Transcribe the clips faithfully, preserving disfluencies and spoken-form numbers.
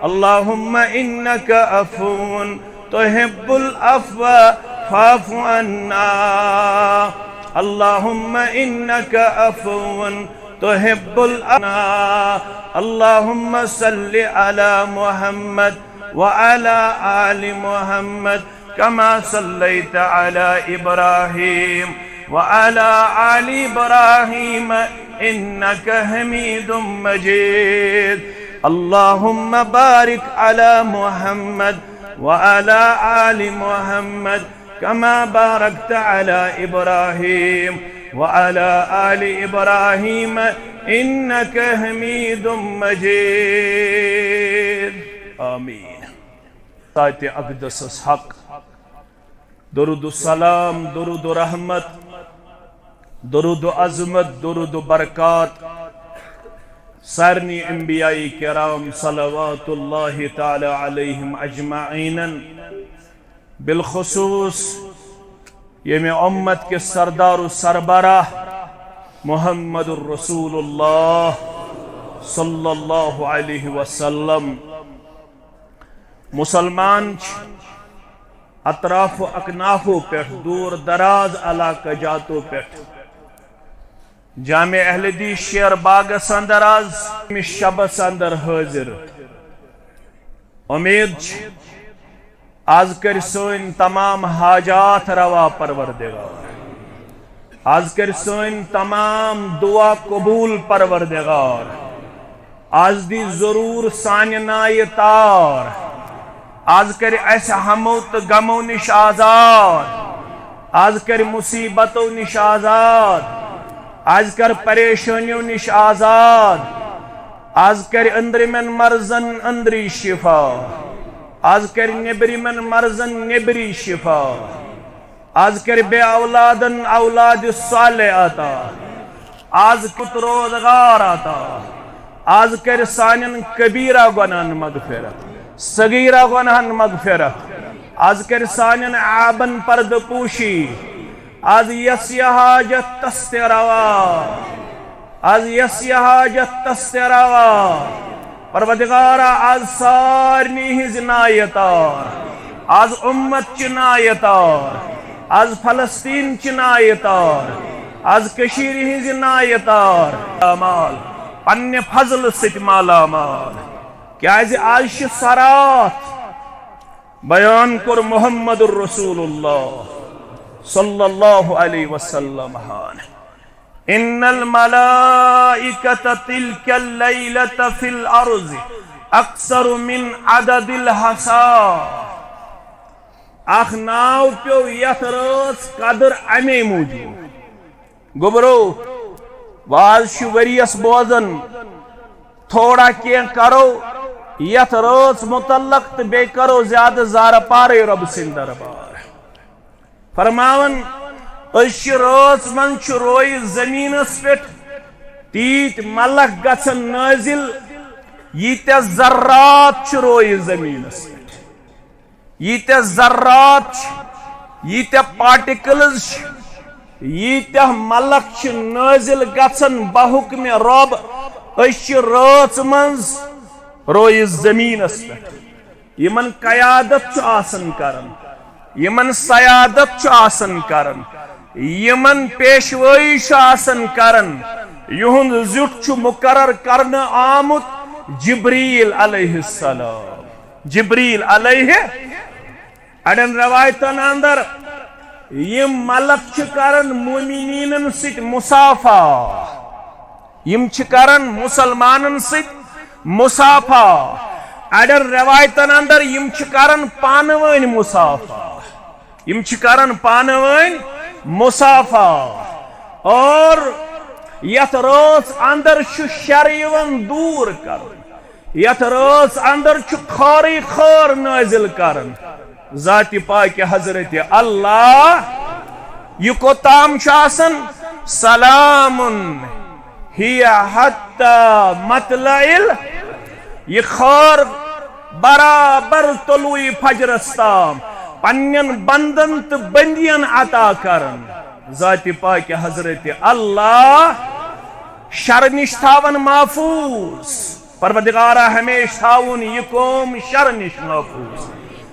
اللهم إنك عفو تحب العفو فاعف عنا. اللهم إنك عفو تحب العفو. اللهم صل على محمد وعلى آل محمد كما صليت على إبراهيم وعلى آل إبراهيم إنك حميد مجيد. اللهم بارك على محمد وعلى آل محمد كما باركت على إبراهيم وعلى آل إبراهيم إنك حميد مجيد. آمين. ذات اقدسس حق، درود و سلام، درود و رحمت، درود و عظمت، درود و برکات سارنی انبیاء کرام صلوات اللہ تعالی علیہم اجمعین، بالخصوص ییٚمہِ امت کِس سردار و سربراہ محمد رسول اللہ صلی اللہ علیہ وسلم۔ مسلمان چھِ اطراف و اکنافو پٮ۪ٹھ، دور دراز علاقہٕ جاتو پٮ۪ٹھ جامع اہل حدیث شیر باغس اندر از امہِ شبس اندر حٲضِر۔ اُمید چھِ از کٔرۍ سٲنۍ تمام حاجات روا پروردگار۔ از کٔرۍ سٲنۍ تمام دعا قبول پروردگار۔ از دی ضرور سانہِ نایہِ تار۔ از کٔرۍ اسہِ ہمو تہٕ غمو نِش آزاد۔ از کٔرۍ مصیبتو نِش آزاد۔ از کر پریشٲنیو نِش آزاد۔ از کٔرۍ أنٛدرِمٮ۪ن مرضن أنٛدری شفا۔ از کٔرۍ نیٚبرِمٮ۪ن مرضن نیٚبری شفا۔ از کٔرۍ بے اولادن اولاد صالح عطا۔ از کُت روزگار عطا۔ از کٔرۍ سانٮ۪ن کبیرہ گۄناہن مغفرت، صغیرہ گۄناہن مغفرت۔ از کٔرۍ سانٮ۪ن عیبن پردٕ پوشی۔ از یس یہِ حاجت تس تہِ روا۔ از یس یہِ حاجت تس تہِ روا۔ پروردگارا، از سارنی ہٕنٛزِ نایہِ تار۔ از امت چہِ نایہِ تار۔ از فلسطین چہِ نایہِ تار۔ از کٔشیٖرِ ہٕنٛزِ نایہِ تار۔ مال پننہِ فضلہٕ سۭتۍ مالا مال۔ کیازِ از چھِ صراط۔ بیان کوٚر محمد رسول اللہ صلی اللہ علیہ وسلم ہن، ان الملائکۃ تلک اللیلۃ فی الارض اکثر من عدد الحصی۔ اکھ ناو پیوٚو یتھ رٲژ قدر امے موٗجوٗب۔ گوٚبرو، واز چھُ ؤریَس بوزان، تھوڑا کینٛہہ کرو یتھ رٲژ متعلق تہٕ بیٚیہِ کرو زیادٕ زارٕ پارے رۄب سٕنٛدِ دربار۔ فرماوان، أزۍ چھِ رٲژ منٛز چھُ رویہِ زٔمیٖنَس پٮ۪ٹھ تیٖتۍ ملک گژھان نٲزِل، ییٖتیٛاہ ذرات چھِ رویہِ زٔمیٖنَس پٮ۪ٹھ۔ ییٖتیٛاہ ذرات چھِ، ییٖتیٛاہ particles چھِ، ییٖتیٛاہ ملک چھِ نٲزِل گژھان بحکمِ رۄب، أزۍ چھِ رٲژ منٛز رویہِ زٔمیٖنَس پٮ۪ٹھ۔ یِمن قیادت چھُ آسان کران، یِمن سیادت چھُ آسان کران، یِمن پیشوٲیی چھُ آسان کران، یِہُنٛد زیُٹھ چھُ مقرر کرنہٕ آمُت جبریل علیہ السلام۔ جبریل علیہ، اڑٮ۪ن روایتن اندر یِم ملک چھِ کران مومنیٖنن سۭتۍ مصافحہ، یِم چھِ کران مسلمانن سۭتۍ مصافحہ۔ اڑٮ۪ن روایتن اندر یِم چھِ کران پانہٕ ؤنۍ مصافحہ، یِم چھِ کران پانہٕ ؤنۍ مصافحہ۔ اور یتھ رٲژ اندر چھُ شر یِوان دوٗر کرنہٕ۔ یتھ رٲژ اندر چھُ خٲرٕے خٲر نٲزِل کران ذاتِ پاکِ حضرت اللہ۔ یہِ کوٚت تام چھُ آسان؟ سلام ہی حتی مطلع ال-، یہِ خٲر برابر طلوع فجرس تام پننٮ۪ن بندن تہٕ بندین عطا کران ذاتِ پاکِ حضرت اللہ۔ شر نِش تھاوان محفوظ۔ پروردگارا، ہمیشہِ تھاوُن یہِ قوم شرٕ نِش محفوظ،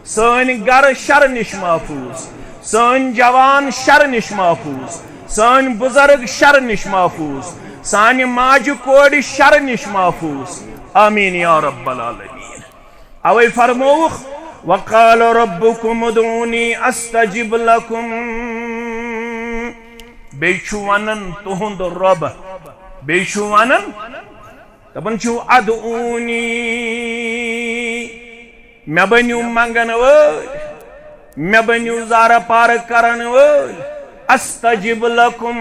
سٲنۍ گرٕ شرٕ نِش محفوظ، سٲنۍ جوان شرٕ نِش محفوظ، سٲنۍ بُزرگ شرٕ نِش محفوظ، سانہِ ماجہِ کورِ شرٕ نِش محفوظ۔ آمین یا رب العالمین۔ اوے فرمووُکھ، "وقال ربكم ادعوني استجب لكم"۔ بیٚیہِ چھُ ونان تُہُنٛد رۄب، بیٚیہِ چھُ ونان، دپان چھُ، "ادعوني"، مےٚ بٔنِو منگن وٲلۍ، مےٚ بٔنِو زارٕ پارٕ کرن وٲلۍ، "استجب لكم"،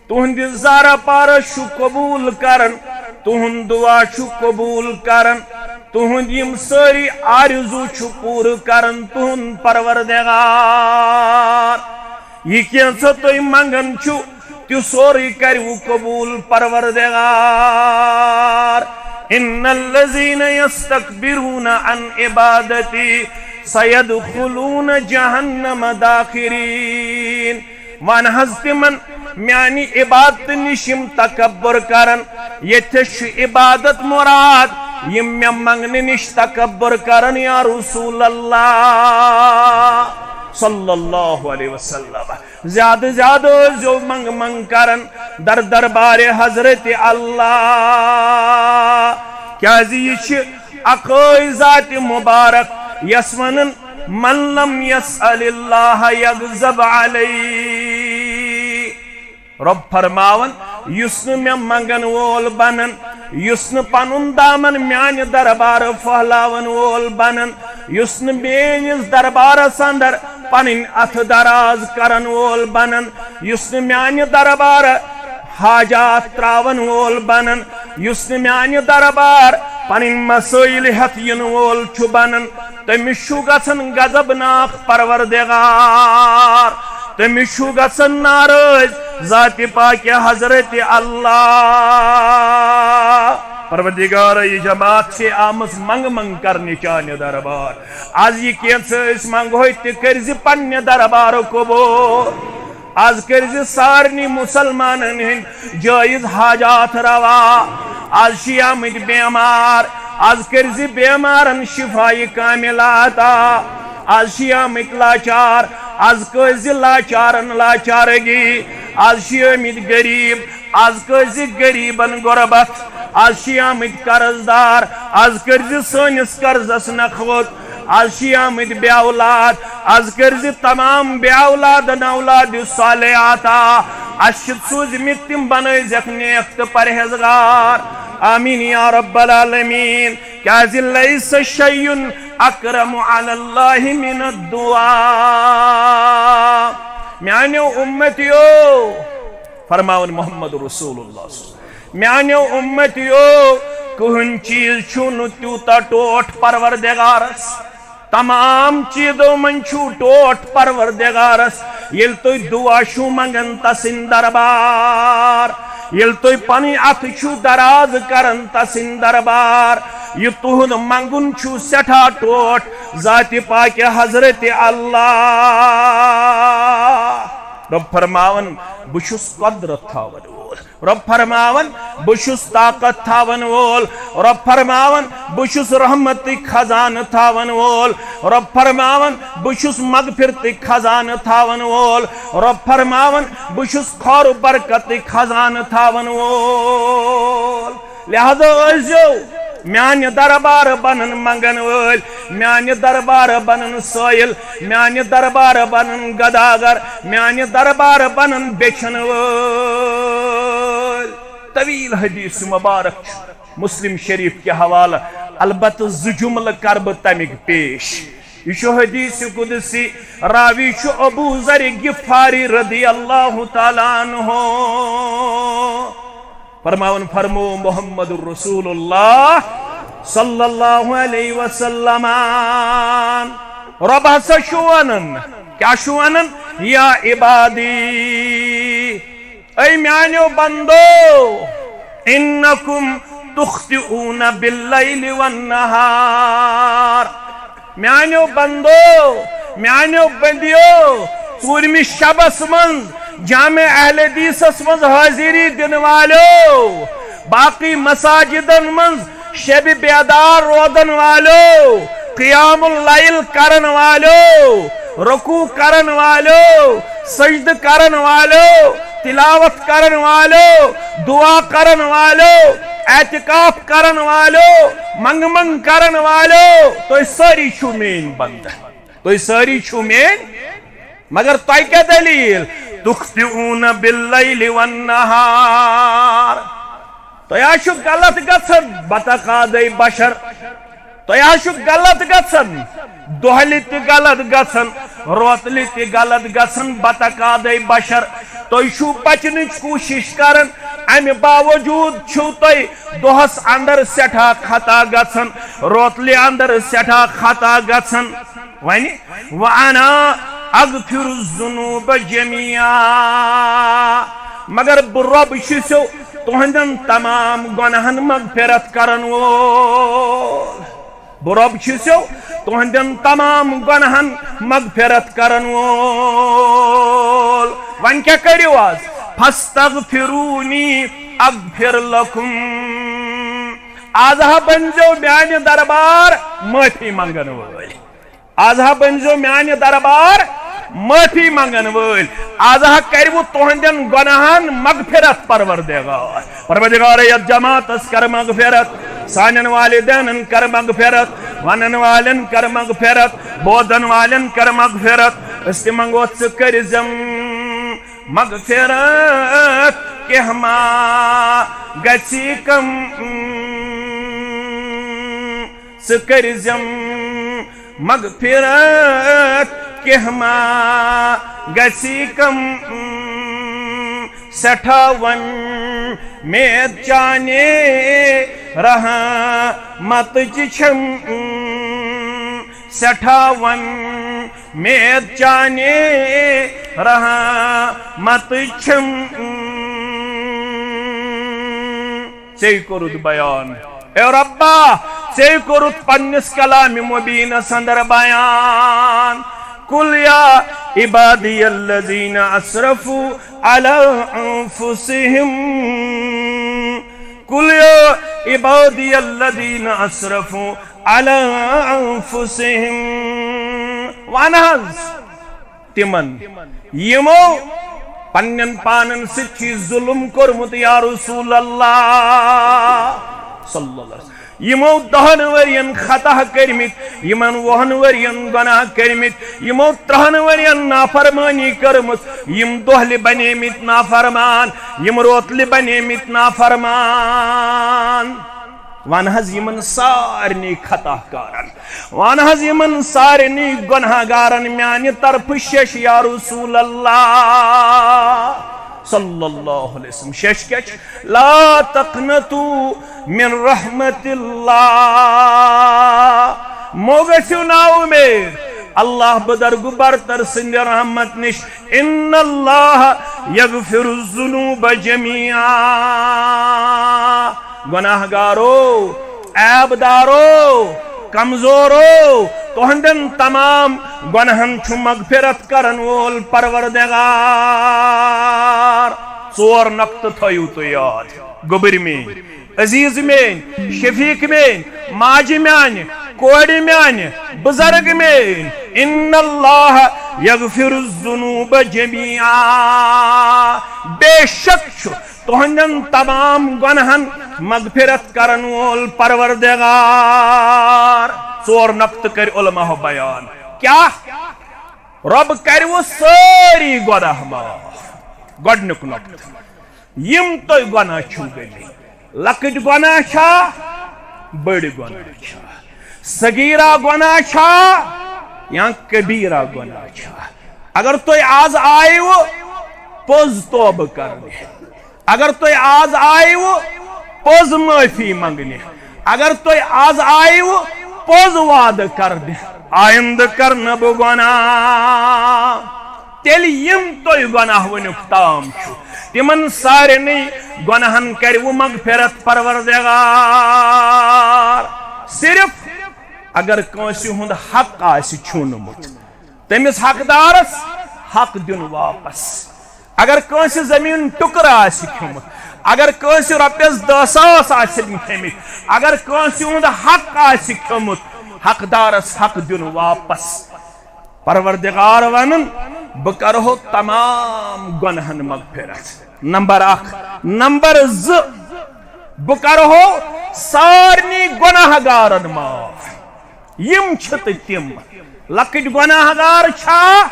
تُہنٛدِ زارٕ پارٕ چھُ قبوٗل کران، تُہُنٛد دُعا چھُ قبوٗل کران، تُہُنٛد یِم سٲری آرزوٗ چھُ پوٗرٕ کران تُہُنٛد پروردگار۔ یہِ کینٛژھا تُہۍ منگان چھِو، تہِ سورُے کروٕ قبوٗل پروردگار۔ "ان الذين يستكبرون عن عبادتي سيدخلون جهنم داخرين"۔ ون حظ تِمن، میانہِ عبادتہٕ نِش یِم تکبر کرن، ییٚتہِ چھُ عبادت مراد، یِم مےٚ منگنہٕ نِش تکبر کرن، یا رسول اللہ صلی اللہ علیہ وسلم۔ زیادٕ زیادٕ ٲسۍزیو منگ منگ کران در دربارِ حضرت اللہ، کیازِ یہِ چھِ اکٲے ذات مبارک یس ونان، "من لم يسأل الله يغضب عليه"۔ رۄب فرماوان، یُس نہٕ مےٚ منگن وول بنن، یُس نہٕ پنُن دامن میانہِ دربارٕ پھٔہلاون وول بنن، یُس نہٕ میٲنِس دربارس اندر پنٕنۍ اتھٕ دراز کرن وول بنن، یُس نہٕ میانہِ دربارٕ حاجات تراون وول بنن، یُس نہٕ میانہِ دربار پنٕنۍ مسٲیل ہٮ۪تھ یِنہٕ وول چھُ بنن، تٔمِس چھُ گژھان غضبناک پروردگار، تٔمِس چھُ گژھان ناراض ذاتِ پاکِ حضرت اللہ۔ پروردگار، یہِ جماعت چھِ آمٕژ منگ منگ کرنہِ چانہِ دربار۔ از یہِ کینٛژھا أسۍ منگہوے، تہِ کٔرزِ پننہِ دربارٕ قبول۔ از کٔرزِ سارنٕے مسلمانن ہٕنٛدۍ جٲیز حاجات روا۔ از چھِ آمٕتۍ بیمار، از کٔرزِ بیمارن شفایہِ کاملہ عطا۔ از چھِ آمٕتۍ لاچار، از کٔرزِ لاچارن لاچارگی۔ از چھِ آمٕتۍ غریب، از کٔرزِ غریبن غربت۔ از چھِ آمٕتۍ قرض دار، از کٔرزِ سٲنِس قرضس نکھوت۔ از چھِ آمٕتۍ بے اولاد، از کٔرزِ تمام بے اولادن اولاد صالح عطا۔ اسہِ چھِ سوٗزمٕتۍ تِم بنٲوزٮ۪کھ نیک تہٕ پرہیزگار۔ آمین یا رب العالمین۔ کیازِ لیس شیء اکرم علی اللہ من الدعاء۔ میانیو امتیو، فرماوان محمد رسول اللہ صلی اللہ علیہ وسلم، میانیو امتیو، کٕہٕنۍ چیٖز چھُنہٕ تیوٗتاہ ٹوٹھ پروردگارس، تمام چیٖزو منٛز چھُ ٹوٹھ پروردگارس، ییٚلہِ تُہۍ دُعا چھِو منگان تسٕنٛدِ دربار، ییٚلہِ تُہۍ پنٕنۍ اتھٕ چھِو دراز کران تسٕنٛدِ دربار، یہِ تُہُنٛد منگُن چھُ سٮ۪ٹھاہ ٹوٹھ ذاتِ پاکِ حضرت اللہ۔ رۄب فرماوان، بہٕ چھُس قۄدرت تھاوَن وول۔ رۄب فرماوان، بہٕ چھُس طاقت تھاوَن وول۔ رۄب فرماوان، بہٕ چھُس رحمتٕکۍ خزانہٕ تھاوَن وول۔ رۄب فرماوان، بہٕ چھُس مغفرتٕکۍ خزانہٕ تھاوَن وول۔ رۄب فرماوان، بہٕ چھُس خٲر و برکتٕکۍ خزانہٕ تھاوَن وول۔ لہذا ٲسۍزیو میانہِ دربارٕ بنن منگن وٲلۍ، میانہِ دربارٕ بنن سٲیِل، میانہِ دربارٕ بنن گداگر، میانہِ دربارٕ بنن بیچھن وٲلۍ۔ طویل حدیث مبارک چھُ مسلم شریف کہِ حوالہٕ، البتہ زٕ جملہٕ کرٕ بہٕ تمیُک پیش۔ یہِ چھُ حدیث قدسی، راوی چھُ ابو ذر غفاری رضی اللہ تعالیٰ عنہ۔ فرماوان فرمو محمد رسول اللہ صلی اللہ علیہ وسلم، رۄب ہسا چھُ ونان، کیٛاہ چھُ ونان؟ یا عبادی، اے میانیو بندو، انکم تخطئون باللیل والنہار۔ میانیو بندو، میانیو بندیو، ژوٗرمہِ شبس منٛز جامع اہل حدیثس منٛز حٲضری دِنہٕ والیو، باقی مساجدن منٛز شب بیدار روزن والو، قیام اللیل کرن والو، رکوع کرن والو، سجدٕ کرن والو، تلاوت کرن والو، دعا کرن والو، اعتکاف کرن والو، منگ منگ کرن والو، تُہۍ سٲری چھِو میٲنۍ بندٕ۔ تُہۍ سٲری چھِو میٲنۍ، مگر تۄہہِ کیٛاہ دٔلیٖل؟ تُخطئون باللیل والنہار۔ تۄہہِ حظ چھُ غلط گژھان، بتقاضی بشر۔ تۄہہِ حظ چھُ غلط گژھان، دۄہلہِ تہِ غلط گژھان، روتلہِ تہِ غلط گژھان، بتقاضی بشر۔ تُہۍ چھِو بچنٕچ کوٗشش کران، امہِ باوجوٗد چھِو تُہۍ دۄہس اندر سٮ۪ٹھاہ خطا گژھان، روتلہِ اندر سٮ۪ٹھاہ خطا گژھان۔ وۄنۍ، وانا اغفر الذنوب جميعا، مگر بہٕ رۄب چھُسو تُہنٛدٮ۪ن تمام گۄناہن مغفرت کرن وول۔ بہٕ رۄب چھُسو تُہنٛدٮ۪ن تمام گۄناہن مغفرت کرن وول۔ وۄنۍ کیٛاہ کٔرِو آز؟ فاستغفرونی اغفر لکم۔ آز ہا بٔنزیو میانہِ دربار معٲفی منگن وٲلۍ۔ آز ہا بٔنزیو میانہِ دربار معٲفی منگن وٲلۍ۔ آز ہا کروٕ تُہنٛدٮ۪ن گۄناہن مغفرت پروردگار۔ پروردگار، یتھ جماعتس کر مغفرت، سانٮ۪ن والدینن کر مغفرت، ونن والٮ۪ن کر مغفرت، بوزن والٮ۪ن کر مغفرت۔ أسۍ تہِ منگو ژٕ کٔرزٮ۪م مغفرت، کینٛہہ ما گژھی کم، ژٕ کٔرزٮ۪م مغفرت، کینٛہہ ما گژھی کم، سٮ۪ٹھاہ وۄمید چانہِ رحمتٕچ چھم، سٮ۪ٹھاہ وۄمید چانہِ رحمتٕچ چھم۔ ژے کوٚرُتھ بیان۔ اے رۄبا، ژے کوٚرُتھ پننِس کلامِ مبینس اندر بیان۔ قل یا عبادی الذین اسرفوا علی انفسہم۔ قل یا عبادی الذین اسرفوا علی انفسہم۔ ون حظ تِمن، یِمو پننٮ۪ن پانن سۭتۍ چھُ ظلم کوٚرمُت، یا رسول اللہ صلی اللہ علیہ وسلم۔ یِمو دہن ؤرین خطا کٔرمٕتۍ، یِمن وُہن ؤرین گۄناہ کٔرمٕتۍ، یِمو ترہن ؤرین نافرمٲنی کٔرمٕژ، یِم دۄہلہِ بنیمٕتۍ نافرمان، یِم روتلہِ بنیمٕتۍ نافرمان۔ وَن حظ یِمن سارنٕے خطا کارن، وَن حظ یِمن سارنٕے گۄناہ گارن میانہِ طرفہٕ شیش، یا رسول اللہ صلی اللہ علیہ وسلم۔ شیش کیٛاہ چھِ؟ لا تقنطوا من رحمت اللہ، مو گژھِو نا اُمید اللہ بزرگ برتر سٕنٛدِ رحمت نِش۔ ان اللہ یغفر الذنوب جمیعا۔ گۄناہ گارو، عیب دارو، کمزورو، تُہنٛدٮ۪ن تمام گۄناہن چھُ مغفرت کرن وول پروردگار۔ ژور نقطہٕ تھٲیِو تُہۍ یاد، گوٚبٕرۍ میٲنۍ، عزیز میٲنۍ، شفیق میٲنۍ، ماجہِ میانہِ، کورِ میانہِ، بزرگ میٲنۍ۔ ان اللہ یغفر الذنوب جمیعا۔ بے شک چھُ تُہنٛدٮ۪ن تمام گۄناہن مغفرت کرن وول پروردگار۔ ژور نقطہٕ کٔرۍ علماء بیان۔ کیٛاہ؟ رۄب کرِوٕ سٲری گۄناہ معاف۔ گۄڈٕنیُک نقطہٕ، یِم تُہۍ گۄناہ چھِو گٔمٕتۍ، لۄکٕٹۍ گۄناہ چھا، بٔڑۍ گۄناہ چھا، صغیرہ گۄناہ چھا یا کبیرہ گۄناہ چھا، اگر تُہۍ آز آیوٕ پوٚز توبہٕ کرنہِ، اگر تُہۍ آز آیوٕ پوٚز معٲفی منگنہِ، اگر تُہۍ آز آیوٕ پوٚز وعدٕ کرنہِ، آیندٕ کرنہٕ بہٕ گۄناہ، تیٚلہِ یِم تُہۍ گۄناہ وٕنیُک تام چھِو، تِمن سارنٕے گۄناہن کرِوٕ مغفرت پروردگار۔ صرف اگر کٲنٛسہِ ہُنٛد حق آسہِ چھُنمُت، تٔمِس حقدارس حق دیُن واپس۔ اگر کٲنٛسہِ زٔمیٖن ٹُکرٕ آسہِ کھیوٚمُت، اگر کٲنٛسہِ رۄپیَس دَہ ساس آسن کھیٚمٕتۍ، اگر کٲنٛسہِ ہُنٛد حق آسہِ کھیوٚمُت، حقدارس حق دیُن واپس۔ پروردگار ونان، بہٕ کرہو تمام گۄناہن مغفرت۔ نمبر اکھ۔ نمبر زٕ، بہٕ کرہو سارنٕے گۄناہ گارن معاف۔ یِم چھِ تہٕ تِم۔ لۄکٕٹۍ گۄناہ گار چھا؟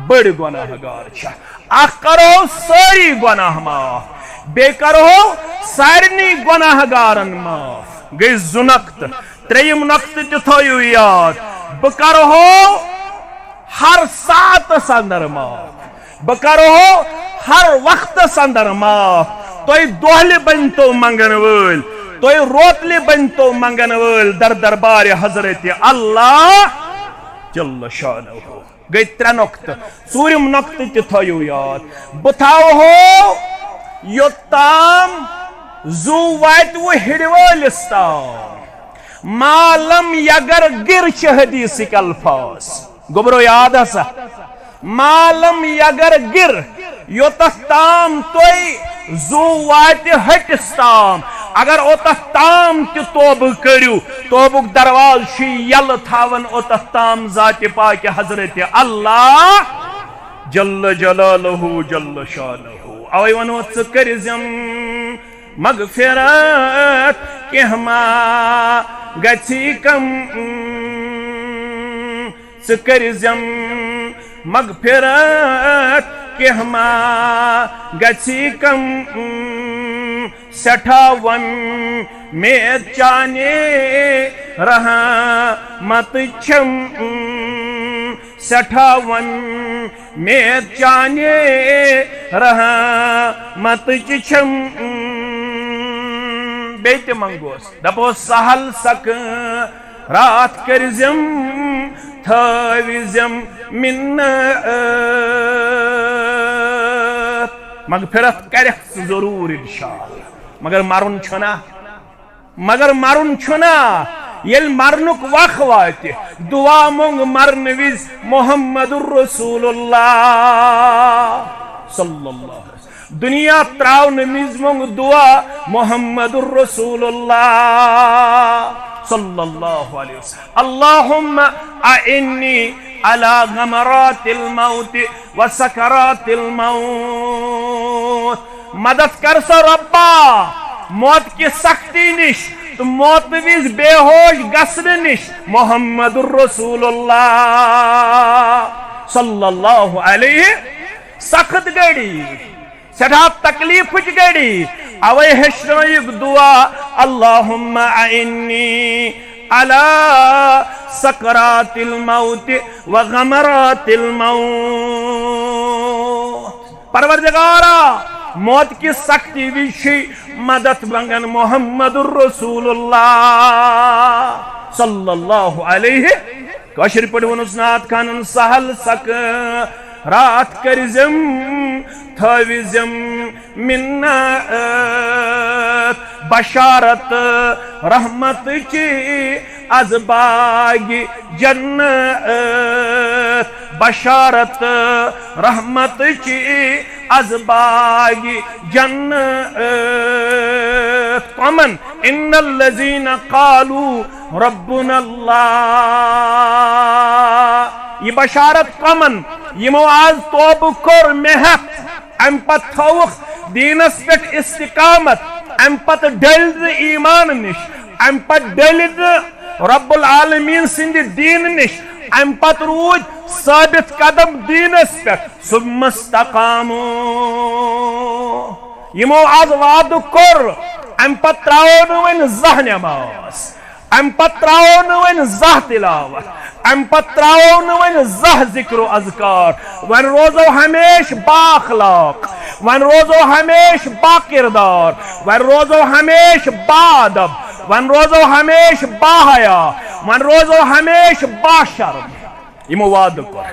بٔڑۍ گۄناہ گار چھا؟ اکھ کرو سٲری گۄناہ معاف، بیٚیہِ کرہو سارنٕے گۄناہ گارن معاف۔ گٔے زٕ نۄقطہٕ۔ ترٛیٚیِم نۄقطہٕ تہِ تھٲیِو یاد، بہٕ کرہو ہر ساعتس اندر معاف۔ بہٕ کرہو ہر وقتس اندر معاف۔ تُہۍ دۄہلہِ بٔنۍتو منگن وٲلۍ، تُہۍ روتلہِ بٔنۍتو منگن وٲلۍ در دربارِ حضرت اللہ جل شانہ۔ گٔے ترٛےٚ نۄقطہٕ۔ ژوٗرِم نۄقطہٕ تہِ تھٲیِو یاد۔ بہٕ تھاوہو یوٚتام زُو واتہِ وُہِرِ وٲلِس تام۔ ما لم یگر گر چھِ حدیثٕکۍ الفاظ۔ گوٚبرو یاد ہسا۔ ما لم یگر گر، یوٚتتھ تام تُہۍ زُو واتہِ ہٹِس تام، اگر اوٚتتھ تام تہِ توبہٕ کٔرِو، توبُک دروازٕ چھُ یَلہٕ تھاوان اوٚتتھ تام ذاتِ پاکہِ حضرت اللہ جل جلالہ جل شانہ۔ اوے ونو، ژٕ کٔرزٮ۪م مغفرت، کینٛہہ ما گژھی کم۔ ژٕ کٔرزٮ۪م مغفرت، کینٛہہ ما گژھی کم۔ سٮ۪ٹھاہ وۄمید چانہِ رحمتٕچ چھم، سٮ۪ٹھاہ وۄمید چانہِ رحمتٕچ چھم۔ بیٚیہِ تہِ منگوس، دپوس، سہل سکٲرات کٔرزٮ۪م، تھٲوزٮ۪م مِنت۔ مغفرت کرکھ ژٕ ضروٗر انشاءاللہ، مگر مرُن چھُنا، مگر مرُن چھُنا۔ ییٚلہِ مرنُک وق واتہِ، دعا مۄنگ مرنہٕ وِزِ محمد رسول اللہ صلی اللہ علیہ وسلم۔ دنیا تراونہٕ وِزِ مۄنگ دعا محمد رسول اللہ صلی اللہ علیہ وسلم۔ اللہم اعنی علی غمرات الموت و سکرات الموت۔ مدد کر سا رۄبا موت کہِ سختی نِش تہٕ موتہٕ وِزِ بے ہوش گژھنہٕ نِش۔ محمد رسول اللہ صلی اللہ علیہ۔ سخت گھڑی، سٮ۪ٹھاہ تکلیفٕچ گھڑی، اوے ہیٚچھنٲیِکھ دعا، اللہم اعنی علی سکرات الموت و غمرات الموت۔ پروردگارا، موت کہِ سختی وِزِ چھُے مدد منگان محمد رسول اللہ صلی اللہ علیہ۔ کٲشِر پٲٹھۍ ووٚنُس نعت خانن، سہل سکرات کٔرزٮ۪م، تھٲوزٮ۪م مِنت۔ بشارت رحمتٕچ از باغِ جنت، بشارت رحمتٕچ از باغِ جنت۔ کمن؟ ان الذین قالوا ربنا اللہ۔ یہِ بشارت کمن؟ یِمو از توبہٕ کوٚر مےٚ ہٮ۪تھ، امہِ پتہٕ تھووُکھ دیٖنس پٮ۪ٹھ استقامت، امہِ پتہٕ ڈٔلۍ نہٕ ایمان نِش، امہِ پتہٕ ڈٔلۍ نہٕ رب العالمین سٕنٛدِ دیٖنہٕ نِش، امہِ پتہٕ روٗدۍ ثٲبت قدم دیٖنس پٮ۪ٹھ۔ ثم استقاموا۔ یِمو از وعدٕ کوٚر، امہِ پتہٕ ترٛاوو نہٕ وۄنۍ زانٛہہ نٮ۪ماز، امہِ پتہٕ ترٛاوو نہٕ وۄنۍ زانٛہہ تلاوت، امہِ پتہٕ ترٛاوو نہٕ وۄنۍ زانٛہہ ذکر و اذکار۔ وۄنۍ روزو ہمیشہِ با اخلاق، وۄنۍ روزو ہمیشہِ با کردار، وۄنۍ روزو ہمیشہِ با ادب، وۄنۍ روزو ہمیشہِ با حیا، وۄنۍ روزو ہمیشہِ با شرم۔ یِمو وعدٕ کوٚر۔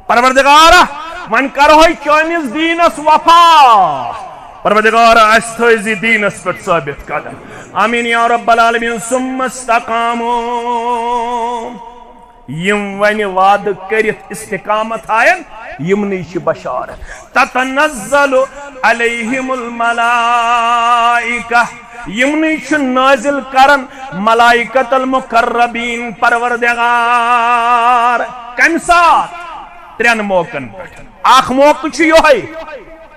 پروردگارا، وۄنۍ کرہوے چٲنِس دیٖنس وفا۔ پروردگارا، اسہِ تھٲوزِ دیٖنس پٮ۪ٹھ ثٲبت قدم۔ آمین یا رب العالمین۔ ثم استقاموا۔ یِم وۄنۍ وعدٕ کٔرِتھ استقامت آین، یِمنٕے چھِ بشارت۔ تتنزل علیہم الملائکہ، یِمنٕے چھُ نٲزِل کران ملائکۃ المقربین پروردگار۔ کمہِ ساتہٕ؟ ترٛٮ۪ن موقعن پٮ۪ٹھ۔ اکھ موقعہٕ چھُ یِہوٚے،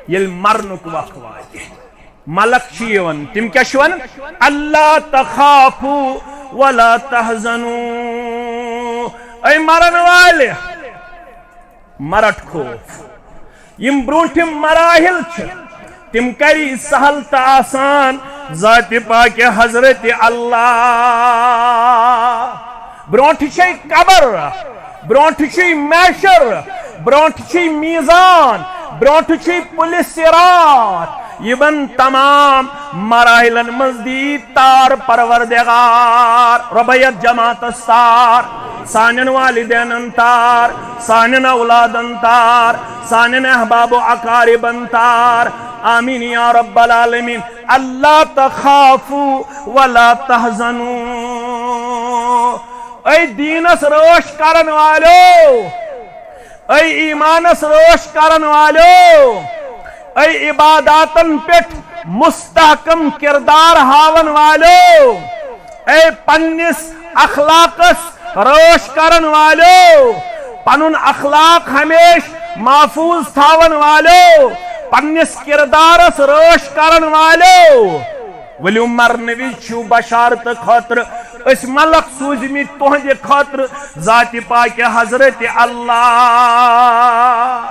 ییٚلہِ مرنُک وق واتہِ۔ ملک چھِ یِوان، تِم کیٛاہ چھِ وَنان؟ "الا تخافوا ولا تحزنوا"، اے مرن والہِ، مہ رٹ خوف۔ یِم برونٛٹھِم مراحل چھِ، تِم کری سہل تہٕ آسان ذاتِ پاکہِ حضرت اللہ۔ برونٛٹھ چھے قبر، برونٛٹھ چھے محشر، برونٛٹھ چھے میزان، برونٛٹھ چھے پُلہِ صراط۔ یِمن تمام مراحلن منٛز دی تار پروردگار۔ رۄبہ یتھ جماعتس تار، سانٮ۪ن والدینن تار، سانٮ۪ن اولادن تار، سانٮ۪ن احباب و اقاربن تار۔ آمین یا رب العالمین۔ "الا تخافوا ولا تحزنوا"۔ اے دیٖنس رٲچھ کرن والیو، اے ایمانس رٲچھ کرن والیو، اے عباداتن پٮ۪ٹھ مستحکم کردار ہاون والیو، اے پننِس اخلاقس رٲچھ کرن والیو، پنُن اخلاق ہمیشہ محفوظ تھاون والیو، پننِس کردارس رٲچھ کرن والیو، ؤلِو مرنہٕ وِزِ چھِو بشارتہٕ خٲطرٕ أسۍ ملک سوٗزمٕتۍ تُہنٛدِ خٲطرٕ ذاتِ پاکہِ حضرت اللہ۔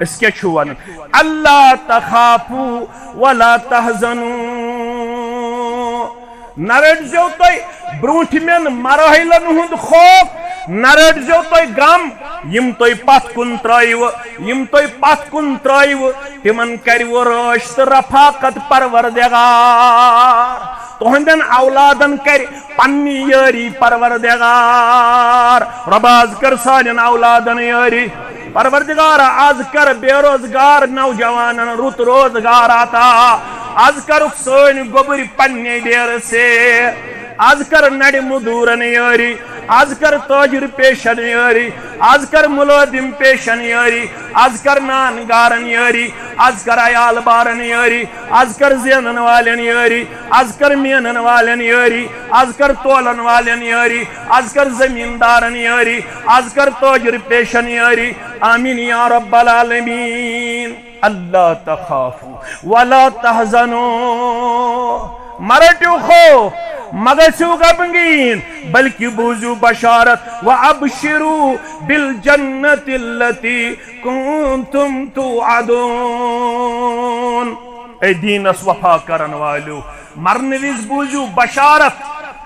أسۍ کیٛاہ چھِ وَنان؟ "الا تخافوا ولا تحزنوا"۔ نہ رٔٹزیو تُہۍ برونٛٹھمٮ۪ن مراحلن ہُنٛد خوف، نہ رٔٹزیو تُہۍ غم، یِم تُہۍ پتھ کُن ترٲیِو، یِم تُہۍ پتھ کُن ترٲیِو، تِمن کَرِوٕ رٲچھ تہٕ رفاقت پروردگار۔ تُہنٛدٮ۪ن اولادن کَرِ پننی یٲری پروردگار۔ رۄبہ، از کر سانٮ۪ن اولادن یٲری۔ پروردگار، از کر بے روزگار نوجوانن رُت روزگار عطا۔ از کرُکھ سٲنۍ گوٚبٕرۍ پننہِ ڈیرٕ سے۔ از کر نڑِ مزدورن یٲری۔ از کر تاجر پیشن یٲری۔ از کر ملازم پیشن یٲری۔ از کر نان گارن یٲری۔ از کر عیال بارن یٲری۔ از کر زینن والٮ۪ن یٲری۔ از کر مینن والٮ۪ن یٲری۔ از کر تولن والٮ۪ن یٲری۔ از کر زمیندارن یٲری۔ از کر تاجر پیشن یٲری۔ آمین یا رب العالمین۔ الا تخافوا ولا تحزنوا۔ مہ رٔٹِو خوف، مہ گٔژھِو غمگیٖن، بلکہ بوٗزِو بشارت۔ وابشروا بالجنة التي كنتم توعدون۔ اے دیٖنس وفا کرن والیو، مرنہٕ وِزِ بوٗزِو بشارت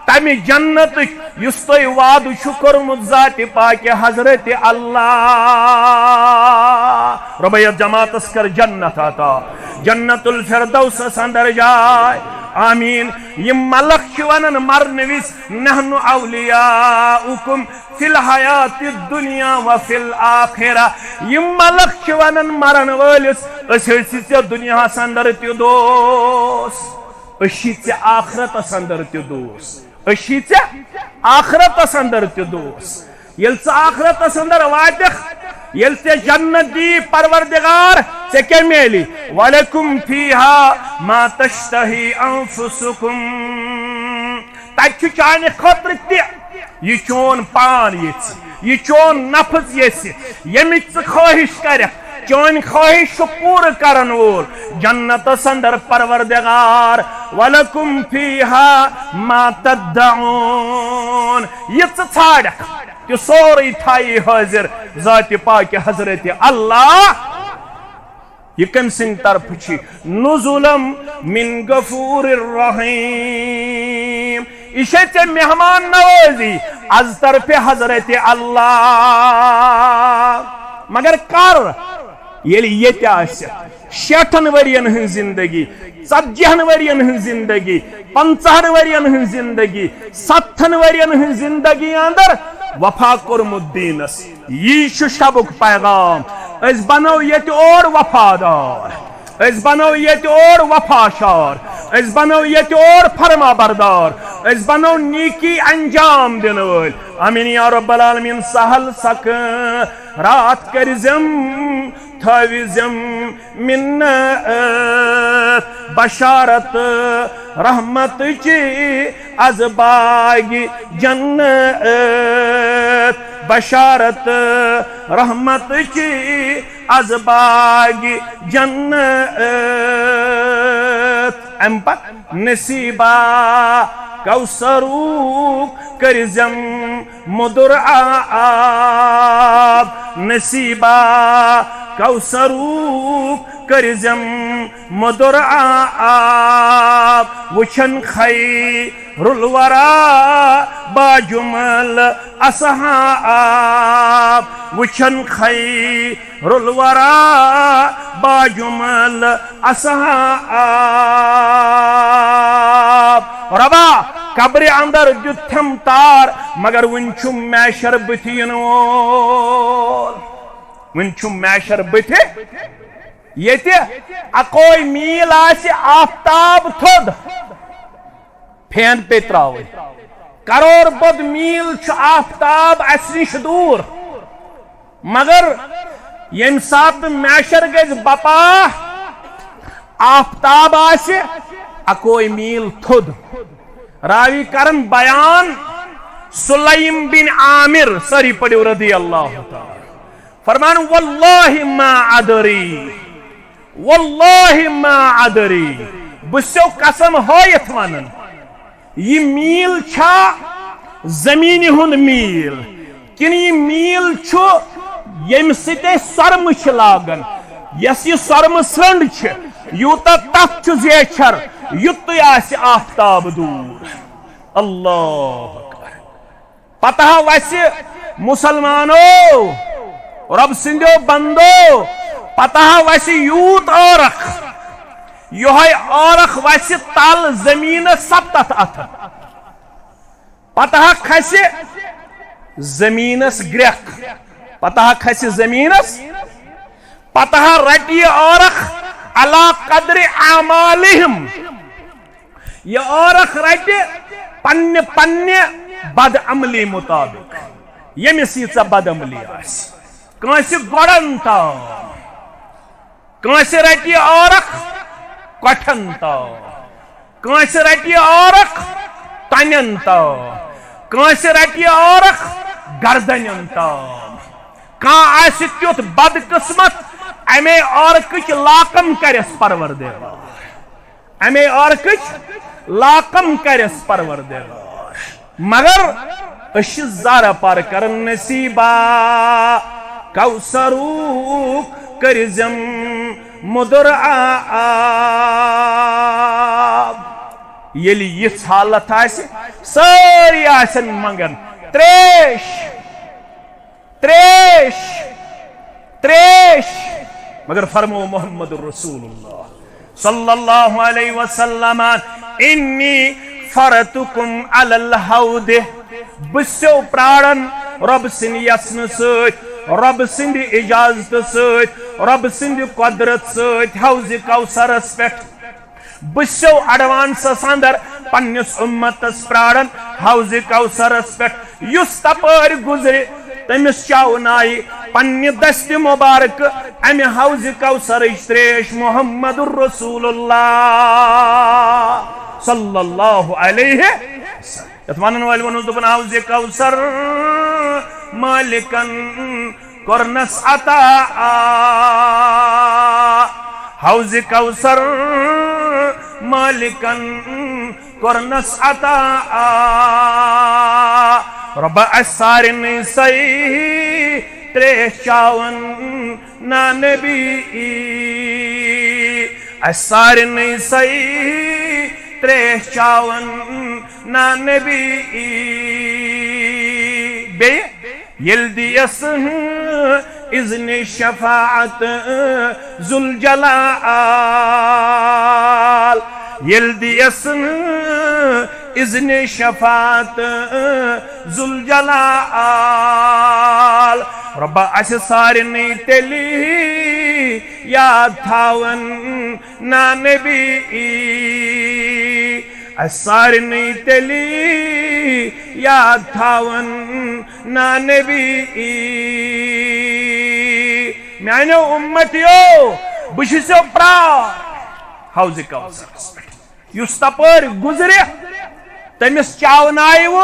تمہِ جنتٕچ یُس تۄہہِ وعدٕ چھُ کوٚرمُت ذاتِ پاکہِ حضرت اللہ۔ رۄبہ یتھ جماعتس کر جنت عطا، جنت الفردوسس اندر جاے۔ آمین۔ یِم ملک چھِ ونان مرنہٕ وِزِ، "نحن اولیاؤکم فی الحیات الدنیا و فی الآخرہ"۔ یِم ملک چھِ ونان مرن وٲلِس، "أسۍ ٲسی ژےٚ دُنیاہس اندر تہِ دوس، أسۍ چھِ ژےٚ آخرتس اندر تہِ دوس، أسۍ چھِ ژےٚ آخرتس اندر تہِ دوس۔" ییٚلہِ ژٕ آخرتس اندر واتکھ، ییٚلہِ ژےٚ جنت دی پروردگار، ژےٚ کیٛاہ میلی؟ "ولکم فیہا ما تشتہی انفسکم"۔ تتہِ چھُ چانہِ خٲطرٕ تہِ یہِ چون پان یژھِ، یہِ چون نفس یژھِ، ییٚمِچ ژٕ خٲہِش کرکھ، چٲنۍ خٲہِش چھُ پوٗرٕ کرن وول جنتس اندر پروردگار۔ "ولکم فیہا ما تدعون"۔ یہِ ژٕ ژھانڈکھ، تہِ سورُے تھایی حٲضِر ذاتِ پاکہِ حضرت اللہ۔ یہِ کٔمۍ سٕنٛدِ طرفہٕ چھِ؟ "نزلا من غفور رحیم"۔ یہِ چھےٚ ژےٚ مہمان نوٲزی از طرفِ حضرت اللہ۔ مگر کر؟ ییٚلہِ ییٚتہِ آسہِ شیٹھن ؤرین ہٕنٛز زندگی، ژتجی ہن ؤرین ہٕنٛز زندگی، پنژاہن ؤرین ہٕنٛز زندگی، ستتھن ؤرین ہٕنٛز زندگی اندر وفا کوٚرمُت دیٖنس۔ یی چھُ شبُک پیغام۔ أسۍ بنو ییٚتہِ اور وفادار، أسۍ بنو ییٚتہِ اور وفا شار، أسۍ بنو ییٚتہِ اور فرما بردار، أسۍ بنو نیکی انجام دِنہٕ وٲلۍ۔ آمین یا رب العالمین۔ سہل سکرات کٔرزم، تھٲوزم منت، بشارت رحمت چی از باغ جنت، بشارت رحمت چی از باغ جنت۔ امہِ پتہٕ نصیبہ کوثروک کٔرزم مُدُر آب، نصیبہ کوثروک کٔرزم مُدُر آب۔ وٕچھن خیر الورا باجمل اصحاب، وٕچھن خیر الورا باجمل اصحاب۔ ربا، قبرِ اندر دیُتتھم تار، مگر وُنہِ چھُ محشر بٕتھِ یِنہٕ وول۔ وُنہِ چھُ محشر بٕتھِ، ییٚتہِ اکوے میٖل آسہِ آفتاب تھوٚد۔ پھین پیٚیہِ ترٛاوٕنۍ۔ کرور بوٚد میٖل چھُ آفتاب اَسہِ نِش دوٗر۔ مگر ییٚمہِ ساتہٕ محشر گژھِ بپا، آفتاب آسہِ اکوے میٖل تھوٚد۔ راوی کرن بیان سلیم بن عامر، سٲری پٔرِو رضی اللہ تعالیٰ۔ فرمان، واللہ ما ادری، واللہ ما ادری، بہٕ چھُسو قسم ہٲیِتھ ونان، یہِ میٖل چھا زٔمیٖنہِ ہُنٛد میٖل، کِنہٕ یہِ میٖل چھُ ییٚمہِ سۭتۍ أسۍ سۄرمہٕ چھِ لاگان؟ یۄس یہِ سۄرمہٕ سرٛنٛڈ چھِ، یوٗتاہ تَتھ چھُ زیچھر، یُتُے آسہِ آفتاب دوٗر۔ اللہ اکبر۔ پتہ وسہِ مسلمانو، رۄب سٕنٛدیو بندو، پتہ وسہِ یوٗت ٲرکھ، یۄہے ٲرکھ وسہِ تل زٔمیٖنس ستتھ اتھٕ۔ پتہ کھسہِ زٔمیٖنس گرٛکھ، پتہ کھسہِ زٔمیٖنس، پتہ رٹہِ یہِ ٲرکھ علی قدر اعمالہم۔ یہِ ٲرکھ رٹہِ پننہِ پننہِ بدعملی مطابق، ییٚمِس ییٖژاہ بدعملی آسہِ۔ کٲنٛسہِ گۄڈن تام، کٲنٛسہِ رٹہِ یہِ ٲرکھ کۄٹھٮ۪ن تام، کٲنٛسہِ رٹہِ یہِ ٲرکھ تنٮ۪ن تام، کٲنٛسہِ رٹہِ یہِ ٲرکھ گردنٮ۪ن تام۔ کانٛہہ آسہِ تیُتھ بدقسمت، امے ٲرکٕچ لاکم کرٮ۪س پروردگار۔ امے ٲرکٕچ لاکم کرٮ۪س پروردگار۔ مگر أسۍ چھِ زارٕ پار کران، نصیبہ کوثروک کٔرزم مُدُر آب۔ ییٚلہِ یِژھ حالت آسہِ، سٲری آسن منگان تریش، تریش، تریش۔ مگر فرمو محمد رسول اللہ صلی اللہ علیہ وسلم، انی فرطکم علی الحوض، بہٕ چھُسو پراران رۄب سٕنٛدِ یژھنہٕ سۭتۍ، رۄب سٕنٛدِ اجازتہٕ سۭتۍ، رۄب سٕنٛدِ قۄدرت سۭتۍ حوضِ کوثرس پٮ۪ٹھ۔ بہٕ چھُسو ایڈوانسس اندر پننِس امتس پراران حوضِ کوثرس پٮ۪ٹھ۔ یُس تپٲرۍ گُزرِ، تٔمِس چاونایہِ پننہِ دستِ مبارکہٕ امہِ حوضِ کوثرٕچ تریش محمد رسول اللہ صلی اللہ علیہ وسلم۔ یتھ ونن وٲلۍ ووٚنُس، دوٚپُن، حوضِ کوثر مٲلکن کوٚرنس عطا۔ حوضِ کوثر مٲلکن کوٚرنس عطا۔ رۄبہ، اسہِ سارنٕے سہی تریش چاون نا نبی۔ اسہِ سارنٕے سہی تریش چاون نا نبی۔ بیٚیہِ ییٚلہِ دِیَس اذنِ شفاعت ذوالجلال، ییٚلہِ دِیَس اذنِ شفاعت ذوالجلال۔ رۄبہ، اسہِ سارنٕے تیٚلہِ یاد تھاون نا نبی۔ اسہِ سارنٕے تیٚلہِ یاد تھاوُن نا نبی۔ میانیو امتیو، بہٕ چھُسو پرٛار حوضِ کوثرس پٮ۪ٹھ۔ یُس تپٲرۍ گُزرِ، تٔمِس چاوناوِ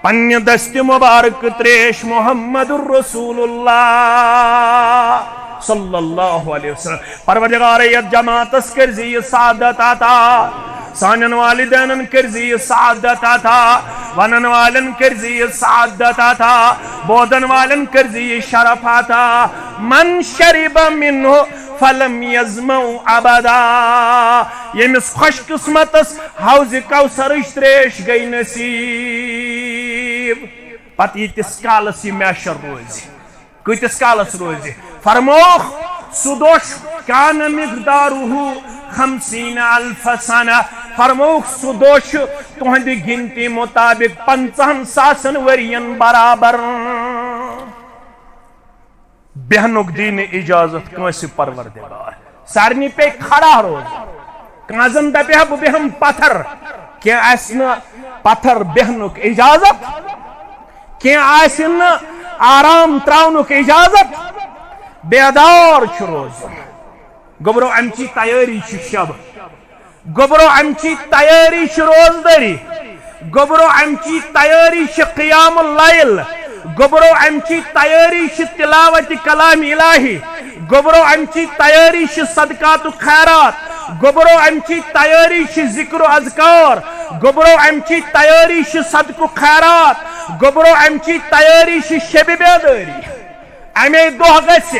پننہِ دستِ مبارک تریش محمد رسول اللہ صلی اللہ علیہ وسلم۔ پروردگار، یتھ جماعتس کٔرزِ یہِ سعادت عطا، سانٮ۪ن والدینن کٔرزِ یہِ سعادت عطا، ونن والٮ۪ن کٔرزِ یہِ سعادت عطا، بوزن والٮ۪ن کٔرزِ یہِ شرف عطا۔ من شرب منہ فلم یظمأ ابدا۔ ییٚمِس خۄش قسمتس حوضِ کوثرٕچ تریش گٔے نصیب، پتہٕ ییٖتِس کالس یہِ محشر روزِ۔ کۭتِس کالس روزِ؟ فرمووُکھ، سُہ دۄہ چھُ، کان مقدارہ خمسین الف سنہ۔ فرمووُکھ، سُہ دۄہ چھُ تُہنٛدِ گِنتی مُطابق پنٛژاہن ساسن ؤرین برابر۔ بیہنُک دی نہٕ اجازت کٲنٛسہِ پروردگار۔ سارنٕے پیٚیہِ کھڑا روزُن۔ کانٛہہ زن دپہِ ہا بہٕ بیہمہٕ پتھر، کینٛہہ آسہِ نہٕ پتھر بیہنُک اجازت، کینٛہہ آسہِ نہٕ آرام تراونُک اجازت۔ بیدار چھُ روزُن۔ گوٚبرو، امچی تیٲری چھِ شب۔ گوٚبرو، امچی تیٲری چھِ روزدٲری۔ گوٚبرو، امچی تیٲری چھِ قیام اللیل۔ گوٚبرو، امچی تیٲری چھِ تلاوت کلام الہی۔ گوٚبرو، امچی تیٲری چھِ صدقات و خیرات۔ گوٚبرو، امچی تیٲری چھِ ذکر و اذکار۔ گوٚبرو، امچی تیٲری چھِ صدقہ و خیرات۔ گوٚبرو، امچی تیٲری چھِ شب بیدٲری۔ امے دۄہ گژھِ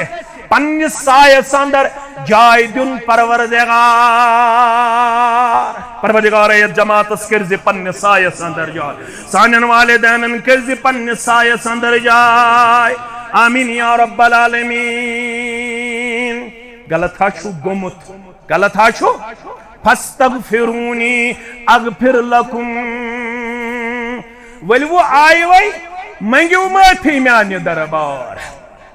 پننِس سایس اندر جاے دیُن پروردگار۔ پروردگار، یتھ جماعتس کٔرزِ پننِس سایس اندر جاے، سانٮ۪ن والدینن کٔرزِ پننِس سایس اندر جاے۔ آمین یا رب العالمین۔ غلط ہا چھُ گوٚمُت، غلط ہا چھُ۔ فاستغفرونی اغفر لکم۔ ؤلِو آیہِ وۄنۍ، منٛگِو معٲفی میانہِ دربار۔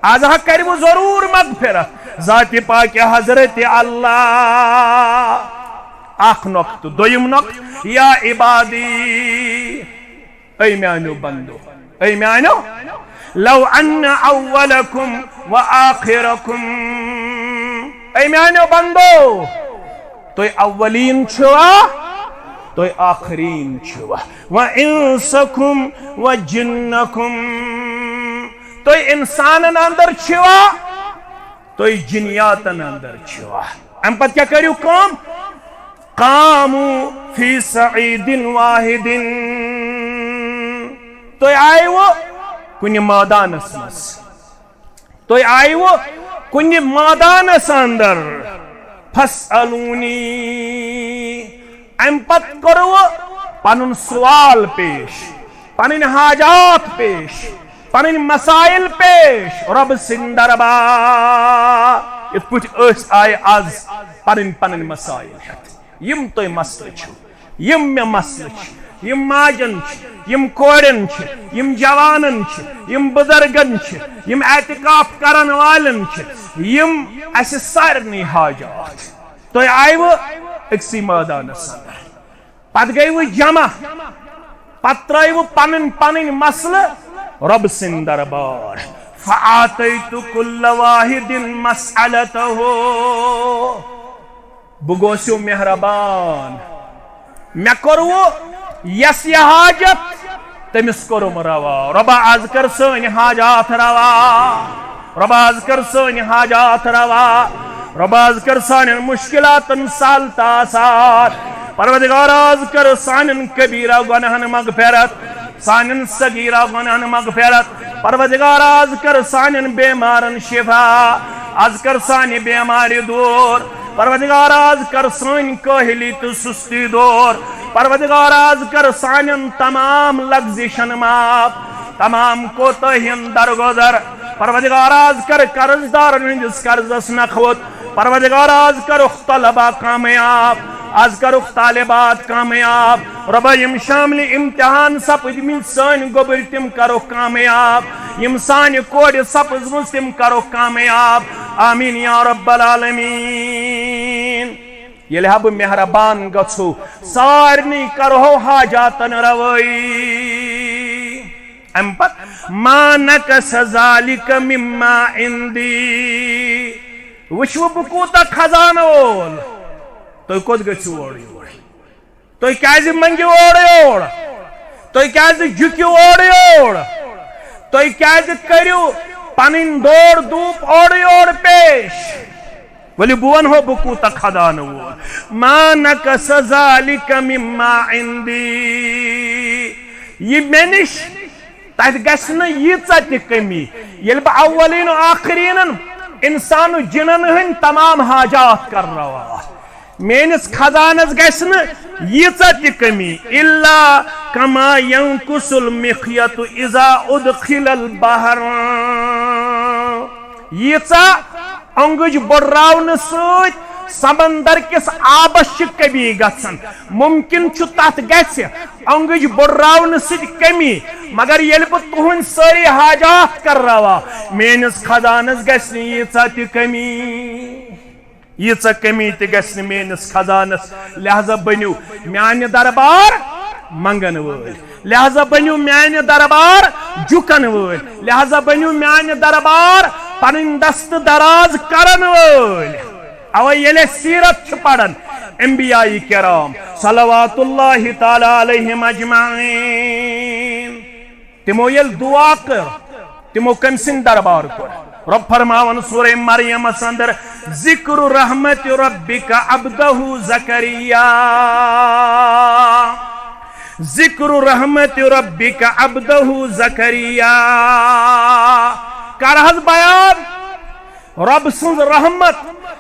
از ہا کرِ وۄنۍ ضروٗر مغفرت ذاتِ پاکِ حضرت اللہ۔ اکھ نقطہٕ۔ دوٚیِم نقطہٕ، یا عبادی، اے میانیو بندو، اے میانیو، لو ان اولکم و آخرکم، اے میانیو بندو، تُہۍ اولین چھِوا، تُہۍ آخرین چھِوا، و انسکم و جنکم، تُہۍ انسانن اندر چھِوا، تُہۍ جنیاتن اندر چھِوا۔ امہِ پتہٕ کیٛاہ کٔرِو کٲم؟ قاموا فی صعید واحد۔ تُہۍ آیوٕ کُنہِ مٲدانس منٛز، تُہۍ آیوٕ کُنہِ مٲدانس اندر۔ فاسألونی۔ امہِ پتہٕ کوٚروٕ پنُن سوال پیش، پنٕنۍ حاجات پیش، پنٕنۍ مسائل پیش رۄب سٕنٛدِ دربار۔ یِتھ پٲٹھۍ أسۍ آیہِ از پنٕنۍ پنٕنۍ مسائل ہٮ۪تھ۔ یِم تۄہہِ مسلہٕ چھِو، یِم مےٚ مسلہٕ چھِ، یِم ماجن چھِ، یِم کورٮ۪ن چھِ، یِم جوانن چھِ، یِم بُزرگن چھِ، یِم اعتکاف کرن والٮ۪ن چھِ، یِم اسہِ سارنٕے حاجات۔ تُہۍ آیوٕ أکسٕے مٲدانس اندر، پتہٕ گٔیوٕ جمع، پتہٕ ترٲیوٕ پنٕنۍ پنٕنۍ مسلہٕ رۄب سٕنٛدِ دربار۔ فأعطیت کل واحد مسألته۔ بہٕ گوسو مہربان، مےٚ کوٚروٕ یس یہِ حاجت، تٔمِس کوٚرُم روا۔ رۄبا، از کر سٲنۍ حاجات روا۔ رۄبا، از کر سٲنۍ حاجات روا۔ رۄبا، از کر سانٮ۪ن مشکلاتن سہل تہٕ آسان۔ پروردگارا، از کر سانٮ۪ن کبیرہ گۄناہن مغفرت، سانٮ۪ن صغیرہ گۄناہن مغفرت۔ پروردگارا، از کر سانٮ۪ن بیمارن شفا، از کر سانہِ بیمارِ دور۔ پروردگارا، از کر سٲنۍ کٲہلی تہٕ سستی دور۔ پروردگارا، از کر سانٮ۪ن تمام لغزشن معاف، تمام کوتاہین درگزر۔ پروردگارا، از کر قرض دارن ہٕنٛدِس قرضس نکھوت۔ پروردگارا، از کرُکھ طلبہ کامیاب، از کرُکھ طالبات کامیاب۔ رۄبا، یِم شاملہِ امتحان سپٕدمٕتۍ سٲنۍ گوٚبٕرۍ، تِم کرُکھ کامیاب۔ یِم سانہِ کورِ سپٕزمٕژ، تِم کرُکھ کامیاب۔ آمین یا رب العالمین۔ ییٚلہِ ہا بہٕ مہربان گژھو، سارنٕے کرہو حاجاتن روٲیی۔ امہِ پتہٕ، "ما نقص ذلك مما عندي"، وٕچھوٕ بہٕ کوٗتاہ خزانہٕ وول، تُہۍ کوٚت گٔژھِو اورٕ یور؟ تُہۍ کیازِ منٛگِو اورٕ یور؟ تُہۍ کیازِ جُکِو اورٕ یور؟ تُہۍ کیازِ کٔرِو پنٕنۍ دور دوٗپ اورٕ یور پیش؟ ؤلِو بہٕ ونہو بہٕ کوٗتاہ خزانہٕ وول۔ "ما نقص ذلك مما عندي"، یہِ مےٚ نِش، تتہِ گژھِ نہٕ ییٖژاہ تہِ کٔمی۔ ییٚلہِ بہٕ اولین و آخرینن، انسان و جنن ہٕنٛدۍ تمام حاجات کرناوان، میٲنِس خزانس گژھِ نہٕ ییٖژاہ تہِ کٔمی۔ "الا كما ينقص المخيط اذا ادخل البحر"، ییٖژاہ اونگج بۄڑراونہٕ سۭتۍ سمندر کِس آبس چھِ کمی گژھان۔ ممکن چھُ تتھ گژھِ اونگج بۄڑراونہٕ سۭتۍ کمی، مگر ییٚلہِ بہٕ تُہنٛدۍ سٲری حاجات کرناوان، میٲنِس خزانس گژھِ نہٕ ییٖژاہ تہِ کمی۔ ییٖژاہ کمی تہِ گژھِ نہٕ میٲنِس خزانس۔ لہذا بٔنِو میانہِ دربار منگن وٲلۍ، لہذا بٔنِو میانہِ دربار جُکن وٲلۍ، لہذا بٔنِو میانہِ دربار پنٕنۍ دست دراز کرن وٲلۍ۔ اوے ییٚلہِ أسۍ سیرت چھِ پران انبیاء کرام صلوات اللہ تعالی علیہم اجمعین، تِمو ییٚلہِ دُعا کٔر، تِمو کٔمۍ سٕنٛدِ دربار کوٚر؟ رۄب فرماوان سورہ مریمس اندر، "ذکر رحمت ربک عبدہ زکریا"، "ذکر رحمت ربک عبدہ زکریا"، کر حظ بیان رۄب سٕنٛز رحمت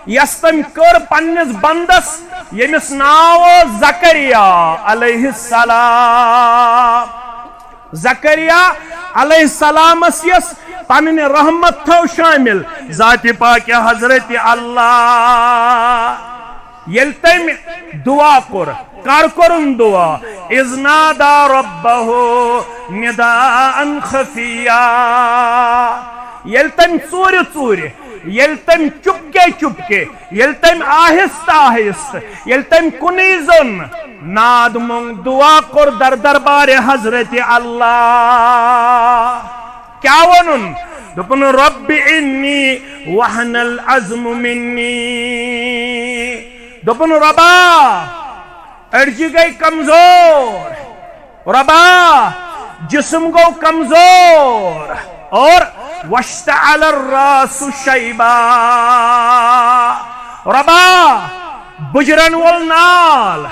یۄس تٔمۍ کٔر پننِس بندس، ییٚمِس ناو اوس زکریا علیہ السلام۔ زکریا علیہ السلامس یس پننہِ رحمت تھو شامل ذات پاک حضرت اللہ۔ ییٚلہِ تٔمۍ دعا کوٚر، کر کوٚرُن دعا؟ "اذ نادى ربه نداء خفيا"، ییٚلہِ تٔمۍ ژوٗرِ ژوٗرِ، ییٚلہِ تٔمۍ چُپکے چُپکے، ییٚلہِ تٔمۍ آہستہٕ آہستہٕ، ییٚلہِ تٔمۍ کُنُے زوٚن ناد مۄنگ، دعا کوٚر در دربارِ حضرت اللہ۔ کیٛاہ ووٚنُن؟ دوٚپُن، "رب انی وہن العظم منی"، دوٚپُن، "رۄبا، أڈجہِ گٔے کمزور، رۄبا، جسم گوٚو کمزور، اور واشتعل الراس شیبا، رۄبا، بُجرن وول نال،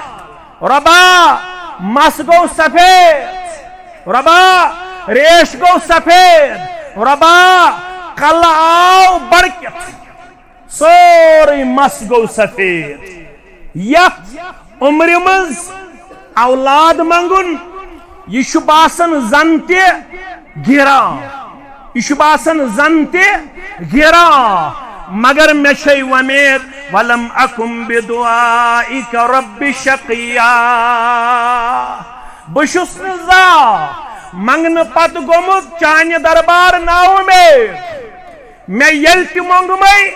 رۄبا، مس گوٚو سفید، رۄبا، ریش گوٚو سفید، رۄبا، کلہٕ آو بڑکِتھ، سورُے مس گوٚو سفید۔" یتھ عمرِ منٛز اولاد منٛگُن، یہِ چھُ باسان زن تہِ گِران، یہِ چھُ باسان زن تہِ گِران، مگر مےٚ چھے وۄمید، "ولم اکم بدعائک رب شقیا"، بہٕ چھُس نہٕ زانٛہہ منٛگنہٕ پتہٕ گوٚمُت چانہِ دربار نااُمید۔ مےٚ ییٚلہِ تہِ مۄنٛگمَے،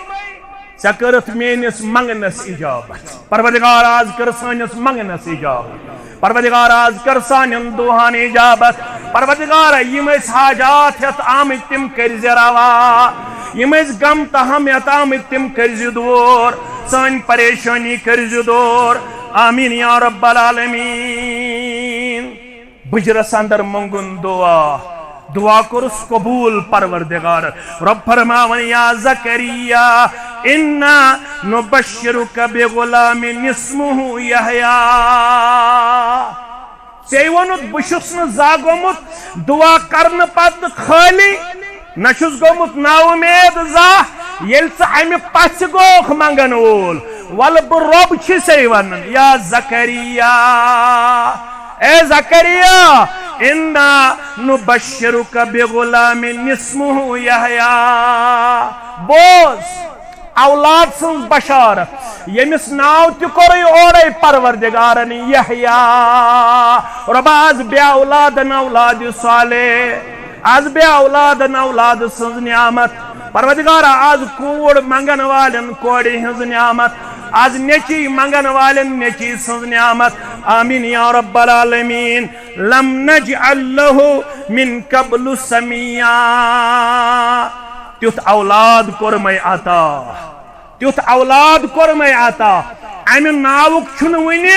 ژےٚ کٔرٕتھ میٲنِس منٛگنَس اِجابت۔ پروردگار، آز کر سٲنِس منٛگنَس اِجابت۔ پروردگار، آز کر سانٮ۪ن دُعاہَن اِجابت۔ پروردگار، یِم أسۍ حاجات ہٮ۪تھ آمٕتۍ، تِم کٔرۍ زِ روا۔ یِم أسۍ غم تہٕ ہم ہٮ۪تھ آمٕتۍ، تِم کٔرۍ زِ دوٗر۔ سٲنۍ پریشٲنی کٔرۍ زِ دوٗر۔ آمیٖن یا رب العالمین۔ بُجرس اندر مۄنگُن دعا، دعا کوٚرُس قبول پروردگار۔ رب فرماوان، یا زکریا، انا نبشرک بغلام اسمہ یحییٰ۔ ژےٚ ووٚنُتھ، بہٕ چھُس نہٕ زانٛہہ گوٚمُت دعا کرنہٕ پتہٕ خٲلی، نہ چھُس گوٚمُت نا اُمید زانٛہہ، ییٚلہِ ژٕ امہِ پژھِ گوکھ منگن وول۔ ولہٕ بہٕ رۄب چھُسے ونان، یا زکریا، اے زکریا، انا نبشرک بغلام اسمہ یحییٰ۔ بوز، اولاد سٕنٛز بشارت، ییٚمِس ناو تہِ کوٚرُے اورے پروردگارن یحییٰ۔ رۄبا، از بے اولادن اولاد صالح، از بے اولادن اولاد سٕنٛز نعمت۔ پروردگارا، از کوٗر منگن والٮ۪ن کورِ ہٕنٛز نعمت۔ از نیچی منگن والن نیچی سٕنٛز نعمت۔ آمین یا رب العالمین۔ لم نجعل له من قبل سمیا۔ تیُتھ اولاد کوٚرمَے عطا، تیُتھ اولاد کوٚرمَے عطا، امہِ ناوُک چھُنہٕ وُنہِ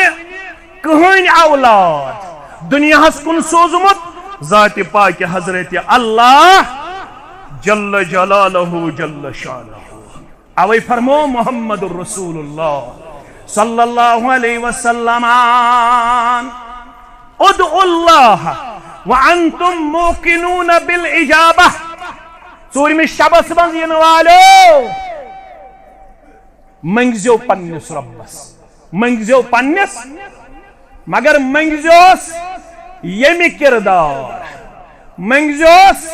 کٕہٕنۍ اولاد دُنیاہس کُن سوٗزمُت، ذاتِ پاکہِ حضرت اللہ جل جلالہ جل شانہ۔ اوے فرمو محمد رسول اللہ صلی اللہ علیہ وسلم، ادعوا اللہ وانتم موقنون بالاجابہ۔ ژوٗرمِس شبس منٛز یِنہٕ والٮ۪و، منٛگزیو پننِس رۄبس، منٛگزیو پننِس، مگر منٛگزیوس ییٚمہِ کردار، منٛگزیوس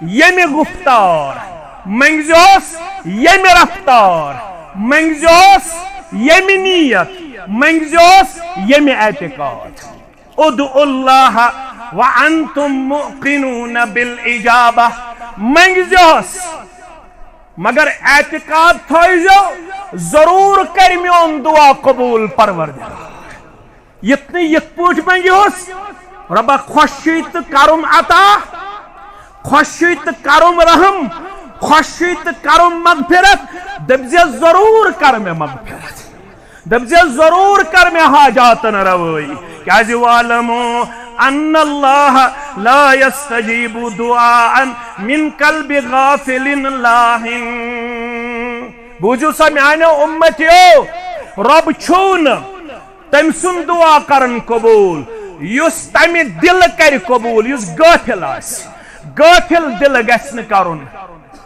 ییٚمہِ گفتار، منٛگزیوس ییٚمہِ رفتار، منٛگزیوس ییٚمہِ نیت، منٛگزیوس ییٚمہِ اعتقاد۔ ادعوا اللہ وانتم موقنون بالاجابہ۔ منٛگزیوس، مگر اعتقاد تھٲیزیو، ضروٗر کرِ میون دعا قبوٗل پروردگار۔ یِتھ نہٕ یِتھ پٲٹھۍ منٛگیوس، رۄبا خۄش چھُے تہٕ کرُم عطا، خۄش چھُے تہٕ کرُم رحم، خۄش چھُے تہٕ کرُم مغفرت، دٔپزِ ضروٗر کر مےٚ مغفرت۔ دٔپزِ ضروٗر کر مےٚ حاجاتن روٲیی۔ کیازِ وَاعْلَمُوا أَنَّ اللَّهَ لَا يَسْتَجِيبُ دُعَاءً مِنْ قَلْبٍ غَافِلٍ لَاهٍ۔ بوٗزِو سا میانیو اُمتیو، رۄب چھُو نہٕ تٔمۍ سُنٛد دُعا کرن قبوٗل یُس تمہِ دِلہٕ کرِ قبوٗل یُس غٲفِل آسہِ۔ غٲفِل دِلہٕ گژھِ نہٕ کرُن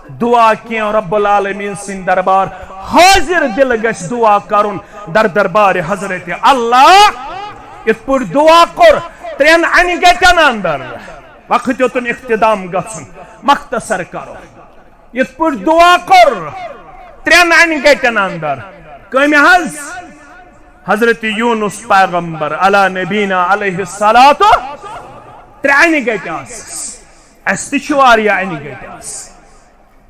دُعا کینٛہہ۔ رب العالمین سٕنٛدِ دربار حٲضِر دِلہٕ گژھِ دُعا کرُن در دربارِ حضرت اللہ۔ یِتھ پٲٹھۍ دُعا کوٚر ترٛٮ۪ن انہِ گٹٮ۪ن اندر، وقت یوتن اختتام گژھُن، مختصر کرو۔ یِتھ پٲٹھۍ دُعا کوٚر ترٛٮ۪ن انہِ گٹٮ۪ن اندر، کٔمۍ حظ؟ حضرت یونس پیغمبر علی نبینا علیہ الصلوۃ۔ ترٛےٚ انہِ گٹہِ آسس، اسہِ تہِ چھِ واریاہ انہِ گٹہِ آسہٕ۔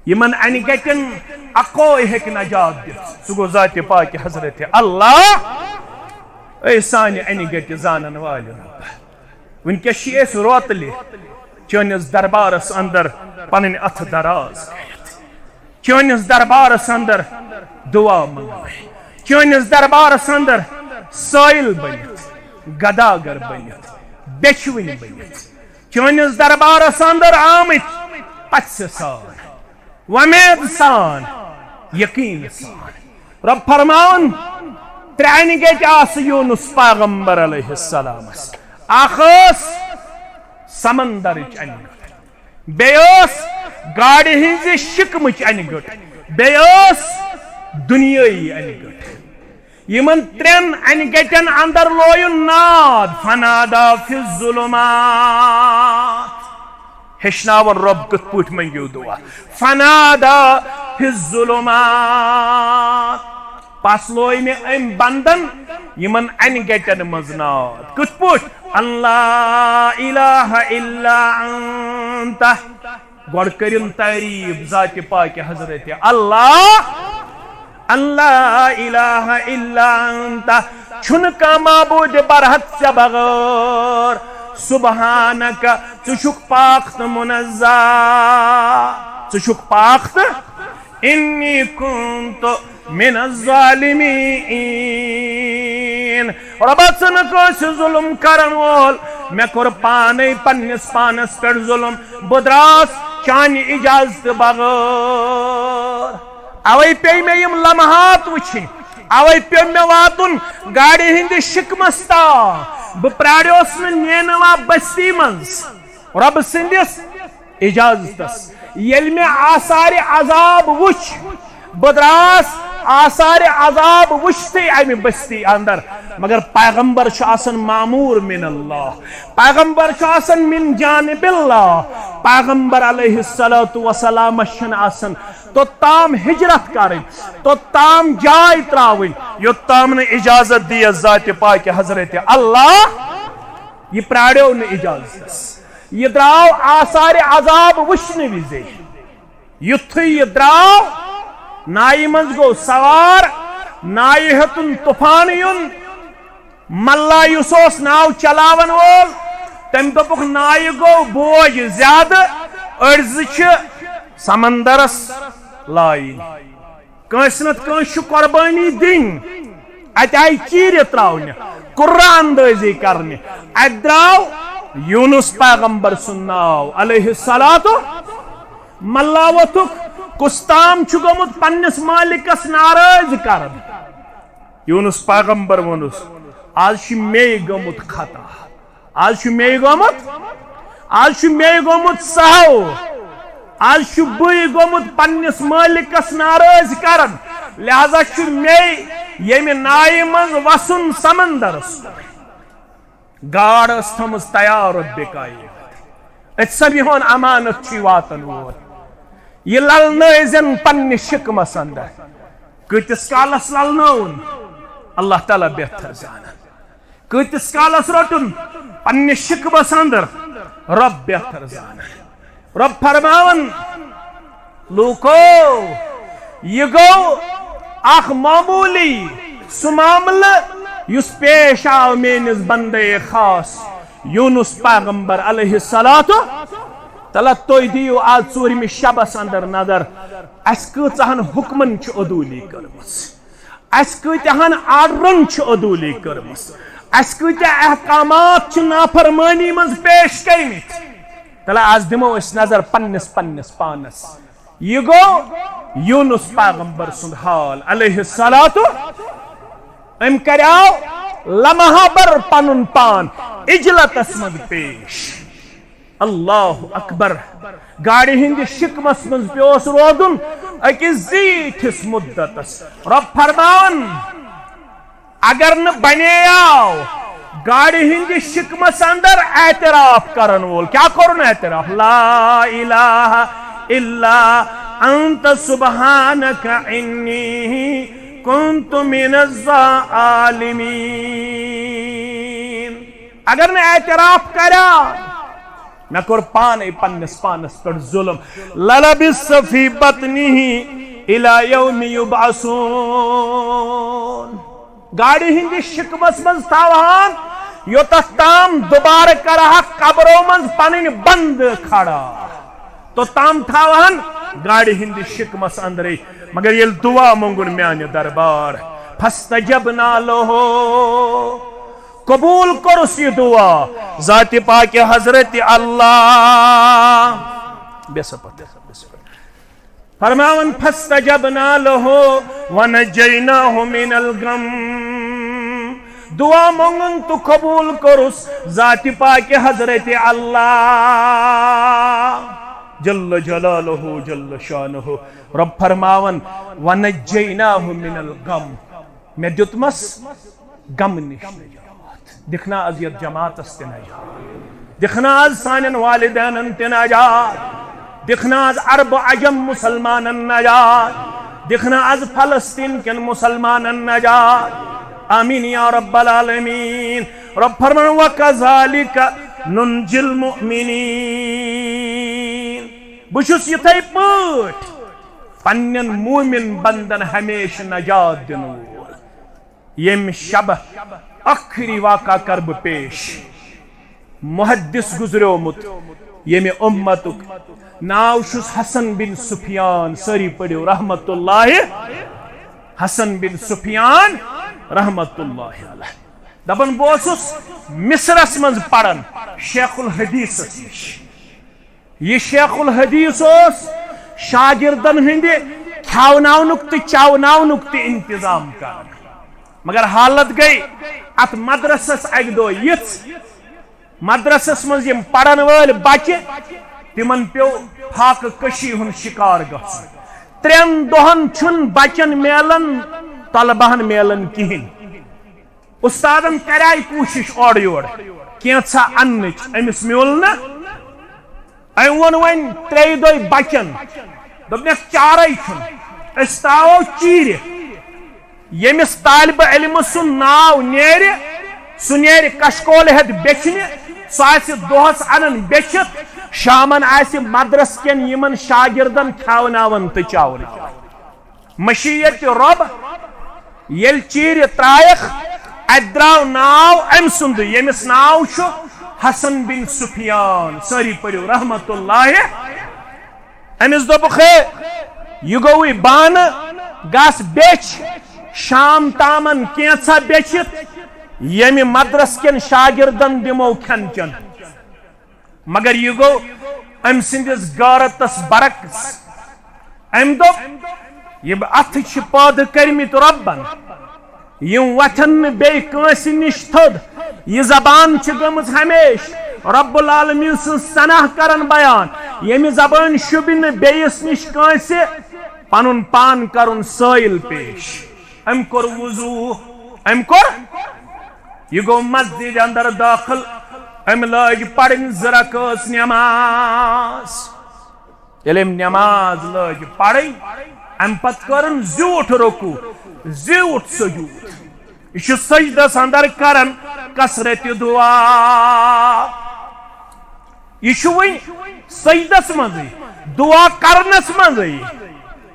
یِمن انہِ گٹٮ۪ن اکوے ہیٚکہِ نجات دِتھ، سُہ گوٚو ذاتِ پاکہِ حضرت اللہ۔ اے سانہِ انہِ گٹہِ زانن والہِ رۄب، وٕنکیٚس چھِ أسۍ روتلہِ چٲنِس دربارس اندر پنٕنۍ اتھٕ دراز کٔرِتھ، چٲنِس دربارس اندر دُعا منگوٕنۍ، چٲنِس دربارس اندر سٲیِل بٔنِتھ، گداگر بٔنِتھ، بیچھوٕنۍ بٔنِتھ، چٲنِس دربارس اندر آمٕتۍ پژھِ سان، وۄمید سان، یقین سان۔ رۄب فرماوان، ترٛےٚ انہِ گٹہِ آسہٕ یونس پیغمبر علیہ السلامس۔ اکھ ٲس سمندرٕچ انہِ گٔٹ، بیٚیہِ ٲس گاڈِ ہٕنٛزِ شِکمٕچ انہِ گٔٹ، بیٚیہِ ٲس دُنیٲیی انہِ گٔٹ۔ یِمن ترٛٮ۪ن انہِ گٹٮ۪ن اندر لویُن ناد، فنادا فی الظلمات۔ ہیٚچھناوان رۄب کِتھ پٲٹھۍ منٛگِو دُعا۔ فنادا فی الظلمات۔ پس لوے مےٚ أمۍ بندن یِمن انہِ گٹٮ۪ن منٛز ناد۔ کِتھ پٲٹھۍ؟ ان لا الہ الا انت۔ گۄڈٕ کٔرِن تعریٖف ذاتِ پاکہِ حضرت اللہ۔ ان لا الہ الا انت، چھُنہٕ کانٛہہ معبوٗدِ برحق ژےٚ بغٲر۔ سبحانک، ژٕ چھُکھ پاک تہٕ منزہ، ژٕ چھُکھ پاک تہٕ۔ انی کنت من الظالمین۔ رۄبا، ژٕ نہٕ کٲنٛسہِ ظُلُم کرن وول، مےٚ کوٚر پانے پننِس پانس پٮ۪ٹھ ظُلُم، بہٕ دراس چانہِ اجازتہٕ بغٲر۔ اوے پیٚیہِ مےٚ یِم لمحات وٕچھِنۍ، اوے پیوٚو مےٚ واتُن گاڑِ ہٕنٛدِ شِکمس تام۔ بہٕ پرٛاریوس نہٕ نینوا بستی منٛز رۄبہٕ سٕنٛدِس اجازتس۔ ییٚلہِ مےٚ آثارِ عذاب وٕچھ، بہٕ دراس آثارِ عذاب وٕچھتھٕے امہِ بستی اندر۔ مگر پیغمبر چھُ آسان مامور من اللہ، پیغمبر چھُ آسان من جانب اللہ۔ پیغمبر علیہ الصلوۃ والسلامس چھُنہٕ آسان توٚتام ہجرت کرٕنۍ، توٚتام جاے تراوٕنۍ، یوٚتام نہٕ اجازت دِیس ذاتِ پاکہِ حضرت اللہ۔ یہِ پرٛاریو نہٕ اجازتس، یہِ دراو آثارِ عذاب وٕچھنہٕ وِزے۔ یُتھُے یہِ دراو، نایہِ منٛز گوٚو سوار، نایہِ ہیوٚتُن طوفان یُن۔ ملا یُس اوس ناو چلاون وول، تٔمۍ دوٚپُکھ، نایہِ گوٚو بوج زیادٕ، أڑۍ زٕ چھِ سمندرس لایِنۍ۔ کٲنٛسہِ نتہٕ کٲنٛسہِ چھُ قۄربٲنی دِنۍ۔ اتہِ آیہِ چیٖرِ تراونہِ، قرعہ اندٲزی کرنہِ۔ اتہِ درٛاو یونس پیغمبر سُنٛد ناو علیہ الصلوۃ۔ ملا ووٚتھُکھ، کُس تام چھُ گوٚمُت پننِس مٲلِکس ناراض کران۔ یونس پیغمبر ووٚنُس، آز چھُ مے گوٚمُت خطا، آز چھُ مے گوٚمُت، آز چھُ مے گوٚمُت سہو، آز چھُ بٕے گوٚمُت پننِس مٲلِکس ناراض کران، لہذا چھُ مے ییٚمہِ نایہِ منٛز وسُن سمندرس۔ گاڈ ٲس تھٲمٕژ تیار رۄبِ کائنات۔ أتھۍ سا میون امانت چھُے واتن وول۔ یہِ للنٲوزٮ۪ن پننہِ شِکمس اندر۔ کۭتِس کالس للنٲوُن، اللہ تعالیٰ بہتر زانان۔ کۭتِس کالس روٚٹُن پننہِ شِکمس اندر، رۄب بہتر زانان۔ رۄب فرماوان، لوٗکو، یہِ گوٚو اکھ معموٗلی سُہ معاملہٕ یُس پیش آو میٲنِس بندے خاص یونس پیغمبر علیہ الصلوۃ۔ تلہ تُہۍ دِیِو آز ژوٗرمہِ شبس اندر نظر، اسہِ کۭژاہن حُکمن چھِ عدوٗلی کٔرمٕژ، اسہِ کۭتیاہن آرڈرن چھِ عدوٗلی کٔرمٕژ، اسہِ کۭتیاہ احکامات چھِ نافرمٲنی منٛز پیش کٔرمٕتۍ۔ تلہ آز دِمو أسۍ نظر پننِس پننِس پانس۔ یہِ گوٚو یونس پیغمبر سُنٛد حال علیہ الصلوۃ۔ أمۍ کریاو لمحہ بر پنُن پان اجلتس منٛز پیش۔ اللہ اکبر۔ گاڈِ ہٕنٛدِ شِکمس منٛز پیوس روزُن أکِس زیٖٹھِس مُدتس۔ رۄب فرماوان، اگر نہٕ بنیاو گاڈِ ہٕنٛدِ شِکمس اندر اعتراف کرن وول، کیٛاہ کوٚرُن اعتراف؟ لا الہ الا انت سبحانک انی کنت من الظالمین۔ اگر نہٕ اعتراف کریا، مےٚ کوٚر پانے پننِس پانس پٮ۪ٹھ ظلم۔ للبث فی بطنہ الی یوم یبعثون۔ گاڈِ ہٕنٛدِس شِکمس منٛز تھاوہان، یوٚتتھ تام دوبارٕ کرہکھ قبرو منٛز پنٕنۍ بندٕ کھڑا، توٚتام تھاوہن گاڈِ ہٕنٛدِس شِکمس اندرے۔ مگر ییٚلہِ دعا مونگُن میانہِ دربار، فاستجبنا لہ، قبول کوٚرُس یہِ دعا ذاتِ پاکِ حضرت اللہ۔ بیٚہہ سا پتہٕ، بیٚہہ سا پتہٕ۔ فرماوان، فاستجبنا لہ ونجیناہ من الغم۔ دعا مونگن تہٕ قبول کوٚرُس ذاتِ پاکِ حضرت اللہ جل جلالہ جل شانہ۔ رۄب فرماوان، ونجیناہ من الغم، مےٚ دیُتمس غم نِش نجات۔ دِکھ نا از یتھ جماعتس تہِ نجات، دِکھ نا از سانٮ۪ن والدینن تہِ نجات، دِکھ نا از عرب و عجم مسلمانن نجات، دِکھ نا از فلسطین کٮ۪ن مسلمانن نجات۔ آمین یا رب العالمین۔ رۄب فرمان، وکذالک ننجی المؤمنین۔ بہٕ چھُس یِتھے پٲٹھۍ پننٮ۪ن مومن بندن ہمیشہٕ نجات دِنہٕ وول۔ ییٚمہِ شبہ ٲخری واقعہ کر بہٕ پیش۔ محدث گزریومُت، ییٚمہِ اُمتُک ناو چھُس حسن بن سفیان۔ سٲری پٔرِو رحمت اللہ، حسن بن سفیان رحمت اللہ علیہ۔ دپان، بہٕ اوسُس مصرس منٛز پران شیخ الحدیثس نِش۔ یہِ شیخ الحدیث اوس شاگردن ہٕنٛدِ کھیاوناونُک تہٕ چاوناونُک تہِ انتظام کران، مگر حالت گٔے اتھ مدرسس اکہِ دۄہ یِژھ، مدرسس منٛز یِم پرن وٲلۍ بچہِ، تِمن پیوٚو فاقہٕ کشی ہُنٛد شکار گژھُن۔ ترٛٮ۪ن دۄہن چھُنہٕ بچن میلان، طلبہن میلان کہیٖنۍ۔ استادن کرے کوٗشش اورٕ یورٕ کینژھا اننٕچ، أمِس میوٗل نہٕ۔ أمۍ ووٚن وۄنۍ ترٛیٚیہِ دۄہہِ بچن، دوٚپنکھ، چارے چھُنہٕ، أسۍ ترٛاوو چیٖرِ۔ ییٚمِس طالبہِ علمہٕ سُنٛد ناو نیرِ، سُہ نیرِ کشکول ہٮ۪تھ بیچھنہِ، سُہ آسہِ دۄہس انان بیچھِتھ، شامن آسہِ مدرس کٮ۪ن یِمن شاگردن کھیاوناوان تہٕ چاوناوان۔ مشیت رۄب، ییٚلہِ چیٖرِ ترٛایَکھ، اَتہِ درٛاو ناو أمۍ سُنٛد، ییٚمِس ناو چھُ حسن بن سفیان۔ سٲری پٔرِو رحمت اللہ۔ أمِس دوٚپُکھ، "ہے، یہِ گوٚوُے بانہٕ، گژھ بیٚچھ، شام تامَن کینٛژھا بیٚچھِتھ، ییٚمہِ مدرس کٮ۪ن شاگردن دِمو کھٮ۪ن چٮ۪ن۔" مگر یہِ گوٚو أمۍ سٕنٛدِس غٲرتس برعکس۔ أمۍ دوٚپ، "یِم اَتھٕ چھِ پٲدٕ کٔرمٕتۍ رۄبن، یِم وۄتھن نہٕ بیٚیہِ کٲنٛسہِ نِش تھوٚد۔ یہِ زبان چھِ گٔمٕژ ہمیشہِ رب العالمین سٕنٛز ثنا کران بیان۔ ییٚمہِ زبٲنۍ شوٗبہِ نہٕ بیٚیِس نِش کٲنٛسہِ، پنُن پان کرُن سٲیِل پیش۔" أمۍ کوٚر وضوٗ، أمۍ کوٚر، یہِ گوٚو مسجد اندر دٲخل، أمۍ لٲج پرٕنۍ زٕ رکٲژ نماز۔ ییٚلہِ أمۍ نماز لٲج پرٕنۍ، اَمہِ پتہٕ کٔرٕن زیوٗٹھ رکوع، زیوٗٹھ سجود۔ یہِ چھُ سجدس اندر کران کثرت دعا۔ یہِ چھُ وۄنۍ سجدس منٛزٕے، دعا کرنس منٛزٕے۔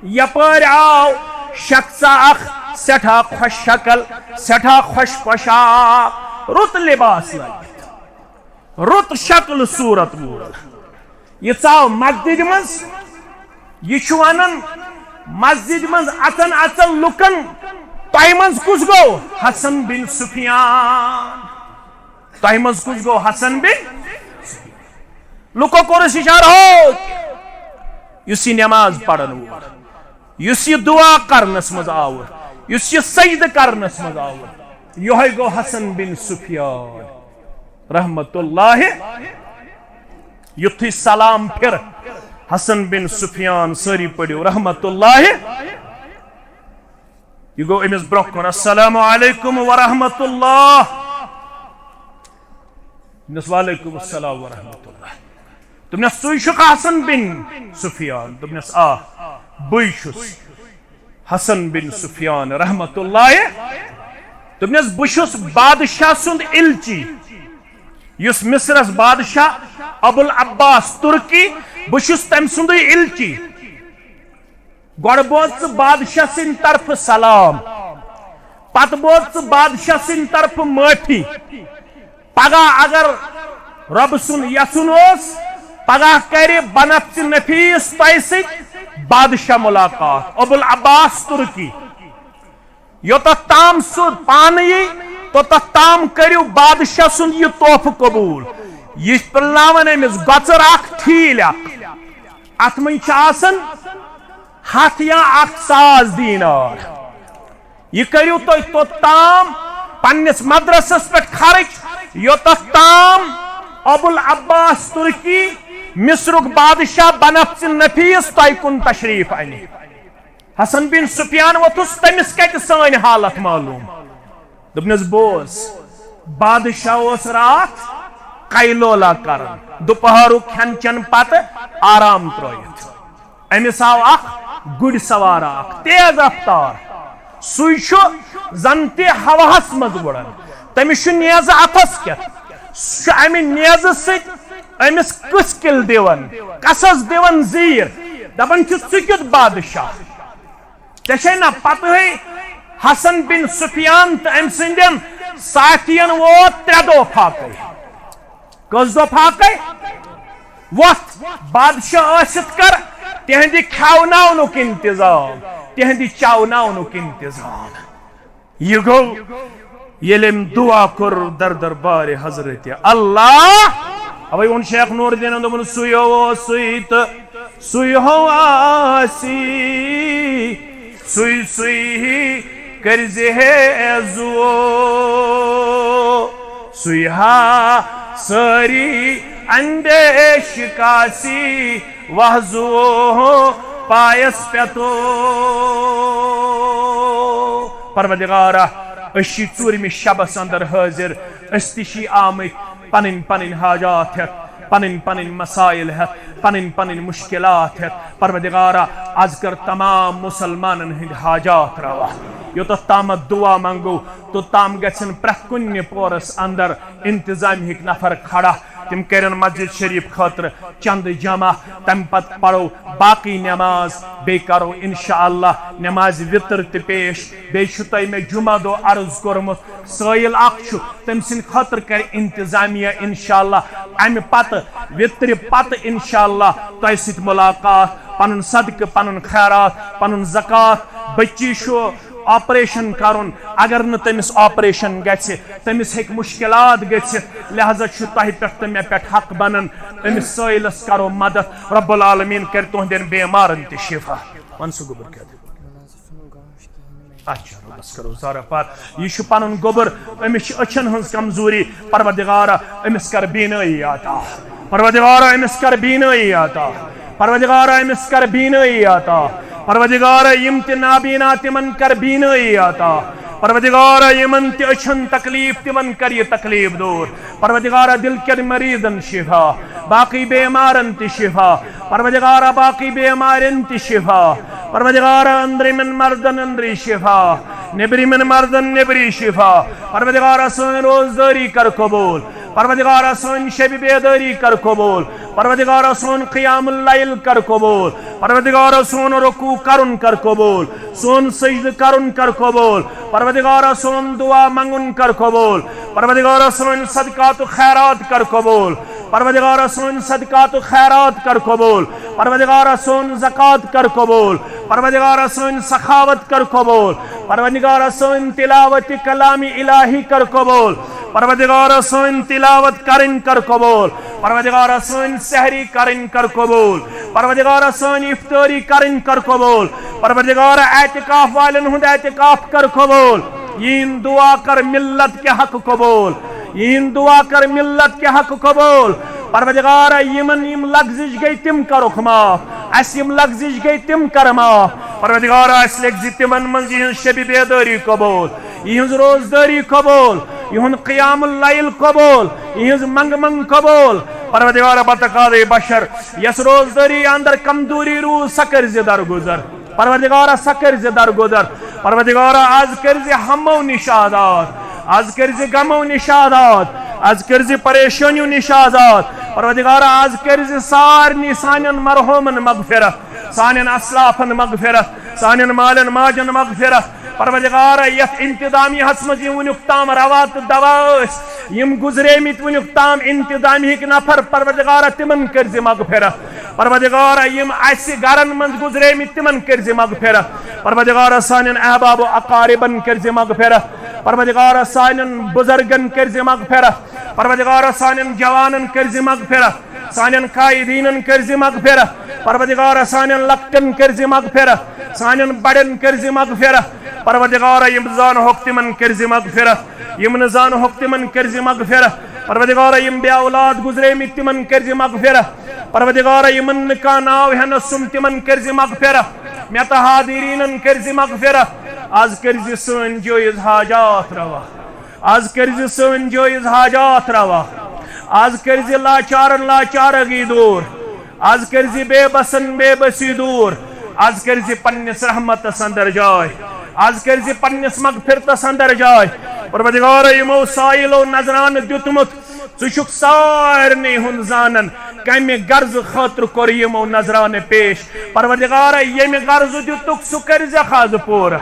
یپٲرۍ آو شخصا اکھ سٮ۪ٹھاہ خۄش شکل، سٮ۪ٹھاہ خۄش پوشاک، رُت لباس لٲگِتھ، رُت شکل صوٗرت وول۔ یہِ ژاو مسجدِ منٛز، یہِ چھُ ونان مسجدِ منٛز اژن اژن لُکن، "تۄہہِ منٛز کُس گوٚو؟" "حسن بن سفیان۔" تۄہہِ منٛز کُس گوٚو حسن بن؟ لُکو کوٚرُس اِشارٕ، "ہو، یُس یہِ نٮ۪ماز پرن وول، یُس یہِ دُعا کرنس منٛز آوُر، یُس یہِ سجدٕ کرنس منٛز آوُر، یِہوٚے گوٚو حسن بن سفیان رحمت اللہ۔" یُتھُے سلام پھِر حسن بن سفیان، سٲری پٔرِو رحمت اللہ۔ یہِ گوٚو أمِس برٛونٛہہ کُن، "السلام علیکم ورحمۃ اللہ۔" دوٚپنَس، "وعلیکم السلام ورحمۃ اللہ۔" دوٚپنَس، "ژٕے چھُکھ حسن بن سفیان؟" دوٚپنَس، "آ، بٕے چھُس حسن بن سفیان رحمۃ اللہ۔" دوٚپنَس، "بہٕ چھُس بادشاہ سُنٛد اِلچی، یُس مصرس بادشاہ ابو العباس ترکی، بہٕ چھُس تٔمۍ سُنٛدُے اِلچی۔" گۄڈٕ بوز ژٕ بادشاہ سٕنٛدِ طرفہٕ سلام، پتہٕ بوز ژٕ بادشاہ سٕنٛدِ طرفہٕ معٲفی۔ پگاہ اگر رۄبہٕ سُنٛد یژھُن اوس، پگاہ کرِ بنفسِ نفیس تۄہہِ سۭتۍ بادشاہ ملاقات، ابو العباس ترکی۔ یوٚتتھ تام سُہ پانہٕ یی، توٚتتھ تام کٔرِو بادشاہ سُنٛد یہِ تحفہٕ قبوٗل۔ یہِ پِلناوَن أمِس گۄژٕر اکھ، ٹھیٖلۍ اکھ۔ اتھ منٛز چھِ آسان ہتھ یا اکھ ساس دینار۔ یہِ کٔرِو تُہۍ توٚت تام پننِس مدرسس پٮ۪ٹھ خرٕچ، یوٚتتھ تام ابو العباس ترکی، مصرُک بادشاہ بنفسِ نفیس، تۄہہِ کُن تشریف انہِ۔ حسن بن سفیان ووٚتھُس، تٔمِس کتہِ سٲنۍ حالت معلوم؟ دوٚپنس، بوز، بادشاہ اوس راتھ قیلولہ کران، دُپہرُک کھٮ۪ن چٮ۪ن پتہٕ آرام ترٲوِتھ۔ أمِس آو اکھ گُرۍ سوار اکھ تیز رفتار، سُے چھُ زن تہِ ہوہس منٛز وُڑان۔ تٔمِس چھُ نیزٕ اتھس کٮ۪تھ، سُہ چھُ امہِ نیزٕ سۭتۍ أمِس کٕس کِل دِوان، کسس دِوان زیٖر، دپان چھُ، "ژٕ کیُتھ بادشاہ؟" ژےٚ چھے نہ پتہٕے، حسن بن سفیان تہٕ أمۍ سٕنٛدٮ۪ن ساتھین ووت ترٛےٚ دۄہ فاقے۔ کٔژ دۄہ فاقے؟ وۄتھ، بادشاہ ٲسِتھ کر تِہنٛدِ کھٮ۪وناونُک انتظام، تِہنٛدِ چاوناونُک انتظام۔ یہِ گوٚو ییٚلہِ أمۍ دُعا کوٚر در دربارِ حضرت اللہ۔ اوے ووٚن شیخ نور الدینن، دوٚپُن، سُے ہو سُے تہٕ سُے ہو آسی، سُے سُے کٔرزِ ہے زُو، سُے ہا سٲری اندیش کاسی، وہزو پایس پٮ۪تو۔ پروردگارا، أسۍ چھِ ژوٗرمہِ شبس اندر حٲضِر، أسۍ تہِ چھِ آمٕتۍ پنٕنۍ پنٕنۍ حاجات ہٮ۪تھ، پنٕنۍ پنٕنۍ مسائل ہٮ۪تھ، پنٕنۍ پنٕنۍ مشکلات ہٮ۪تھ۔ پروردگارا، از کر تمام مسلمانن ہٕنٛدۍ حاجات روا۔ یوٚتتھ تامتھ دعا منگو، توٚت تام گژھن پرٛٮ۪تھ کُنہِ پورس اندر انتظامی ہٕکۍ نفر کھڑا۔ تِم کٔرِن مسجد شریف خٲطرٕ چندٕ جمع، تَمہِ پتہٕ پرو باقٕے نماز، بیٚیہِ کرو انشاءاللہ نماز وِتر تہِ پیش۔ بیٚیہِ چھُ تۄہہِ مےٚ جمعہ دۄہ عرض کوٚرمُت، سٲیِل اکھ چھُ، تٔمۍ سٕنٛدِ خٲطرٕ کرِ انتظامیہ انشاءاللہ اَمہِ پتہٕ، وِترِ پتہٕ انشاءاللہ تۄہہِ سۭتۍ ملاقات۔ پنُن صدقہٕ، پنُن خیرات، پنُن زکوٰۃ، بچی چھُ آپریشن کرُن، اگر نہٕ تٔمِس آپریشن گژھِ، تٔمِس ہیٚکہِ مُشکِلات گٔژھِتھ، لہذا چھُ تۄہہِ پٮ۪ٹھ تہٕ مےٚ پٮ۪ٹھ حق بنان، أمِس سٲیلس کرو مدد، رب العالمین کرِ تُہنٛدٮ۪ن بیمارن تہِ شفا۔ وَن سا گوٚبُر کیٛاہ دٔلیٖل؟ اچھا، رۄبس کرو زارہ پار۔ یہِ چھُ پنُن گوٚبُر، أمِس چھِ أچھن ہٕنٛز کمزوری، پروردگارا، أمِس کر بینٲیی عطا۔ پروردگارا، أمِس کر بینٲیی عطا۔ پروردگارا، أمِس کر بینٲیی عطا۔ پروردگارا، یِم تہِ نابینا، تِمن کر بینٲیی عطا۔ پروردگارا، یِمن تہِ أچھن تکلیف، تِمن کر یہِ تکلیف دور۔ پروردگارا، دل کٮ۪ن مریضن شفا، باقی بیمارن تہِ شفا۔ پروردگارا، باقی بیمارن تہِ شفا۔ پروردگارا، أنٛدرِمٮ۪ن مردن أنٛدری شفا، نیٚبرِمٮ۪ن مردن نیٚبری شفا۔ پروردگارا، سٲنۍ روزدٲری کر قبول۔ پروردگارا، سٲنۍ شبِ بیدٲری کر قبول۔ پروردگارا، سون قیام اللیل کر قبول۔ پروردگارا، سون رکوع کرُن کر قبول، سون سجدٕ کرُن کر قبول۔ پروردگارا، سون دعا منگُن کر قبول۔ پروردگارا، سٲنۍ صدقات و خیرات کر قبول۔ پروردگارا، سٲنۍ صدقات و خیرات کر قبول۔ پروردگارا، سون زکوٰۃ کر قبول۔ پروردگارا، سٲنۍ سخاوت کر قبول۔ پروردگارا، سٲنۍ تلاوت کلام الہی کر قبول۔ پروردگارا، سٲنۍ تلاوت کرٕنۍ کر قبول۔ پروردگارا، سٲنۍ سحری کرٕنۍ کر قبول۔ پروردگارا، سٲنۍ افطاری کرٕنۍ کر قبول۔ پروردگارا، اعتکاف والٮ۪ن ہُنٛد اعتکاف کر قبول۔ یِہِنٛد دعا کر ملت کہِ حق قبول۔ یِہِنٛد دعا کر ملت کہِ حق قبول۔ پروردگارا، یِمن یِم لغزش گٔے، تِم کرُکھ معاف۔ اسہِ یِم لغزش گٔے، تِم کر معاف۔ پروردگارا، اسہِ لگزِ تِمن منٛز یِہٕنٛز شبِ بیدٲری قبول، یِہٕنٛز روزدٲری قبول، یِہُنٛد قیام اللیل قبول، یِہٕنٛز منٛگہٕ منٛگ قبول۔ پروردگارا، بتقاضے بشر یس روزدٲری اندر کمزوری روٗز، سۄ کٔرزِ درگُزر۔ پروردگارا، سۄ کٔرزِ درگُزر۔ پروردگارا، از کٔرزِ ہمو نِش آزاد، از کٔرزِ غمو نِش آزاد، از کٔرزِ پریشٲنیو نِش آزاد۔ پروردگارا، از کٔرزِ سارنٕے سانٮ۪ن مرحومن مغفرت، سانٮ۪ن اسلافن مغفرت، سانٮ۪ن مالٮ۪ن ماجن مغفرت۔ پروردگارا، یتھ انتظامیہس منٛز یِم وُنیُک تام روا تہٕ دوا ٲسۍ، یِم گُزریمٕتۍ وُنیُک تام انتظامیہٕکۍ نفر، پروردگارا، تِمن کٔرزِ مغفرت۔ پروردگارا، یِم اسہِ گرن منٛز گُزریمٕتۍ، تِمن کٔرزِ مغفرت۔ پروردگارا، سانٮ۪ن احباب و اقاربن کٔرزِ مغفرت۔ پروردگارا، سانٮ۪ن بزرگن کٔرزِ مغفرت۔ پروردگارا، سانٮ۪ن جوانن کٔرزِ مغفرت۔ سانٮ۪ن قائدینن کٔرزِ مغفرت۔ پروردگارا، سانٮ۪ن لۄکٹٮ۪ن کٔرزِ مغفرت، سانٮ۪ن بڑٮ۪ن کٔرزِ مغفرت۔ پروردگارا، یِم زانہوکھ، تِمن کٔرزِ مغفرت، یِم نہٕ زانہوکھ، تِمن کٔرزِ مغفرت۔ پروردگارا، یِم بے اولاد گُزریمٕتۍ، تِمن کٔرزِ مغفرت۔ پروردگارا، یِمن نہٕ کانٛہہ ناو ہٮ۪نس سُم، تِمن کٔرزِ مغفرت۔ مےٚ تہٕ حاضریٖنن کٔرزِ مغفرت۔ از کٔرزِ سٲنۍ جٲیز حاجات روا۔ از کٔرزِ سٲنۍ جٲیز حاجات روا۔ از کٔرزِ لاچارن لاچارگی دور۔ از کٔرزِ بے بسن بے بسی دور۔ از کٔرزِ پننِس رحمتس اندر جاے۔ از کٔرزِ پننِس مغفرتس اندر جاے۔ پروردگارا، یِمو سائلو نذرانہٕ دیُتمُت، ژٕ چھُکھ سارنٕے ہُنٛد زانان، کمہِ غرضہٕ خٲطرٕ کوٚر یِمو نذرانہٕ پیش۔ پروردگارا، ییٚمہِ غرضہٕ دیُتُکھ، سُہ کٔرزٮ۪کھ از پوٗرٕ۔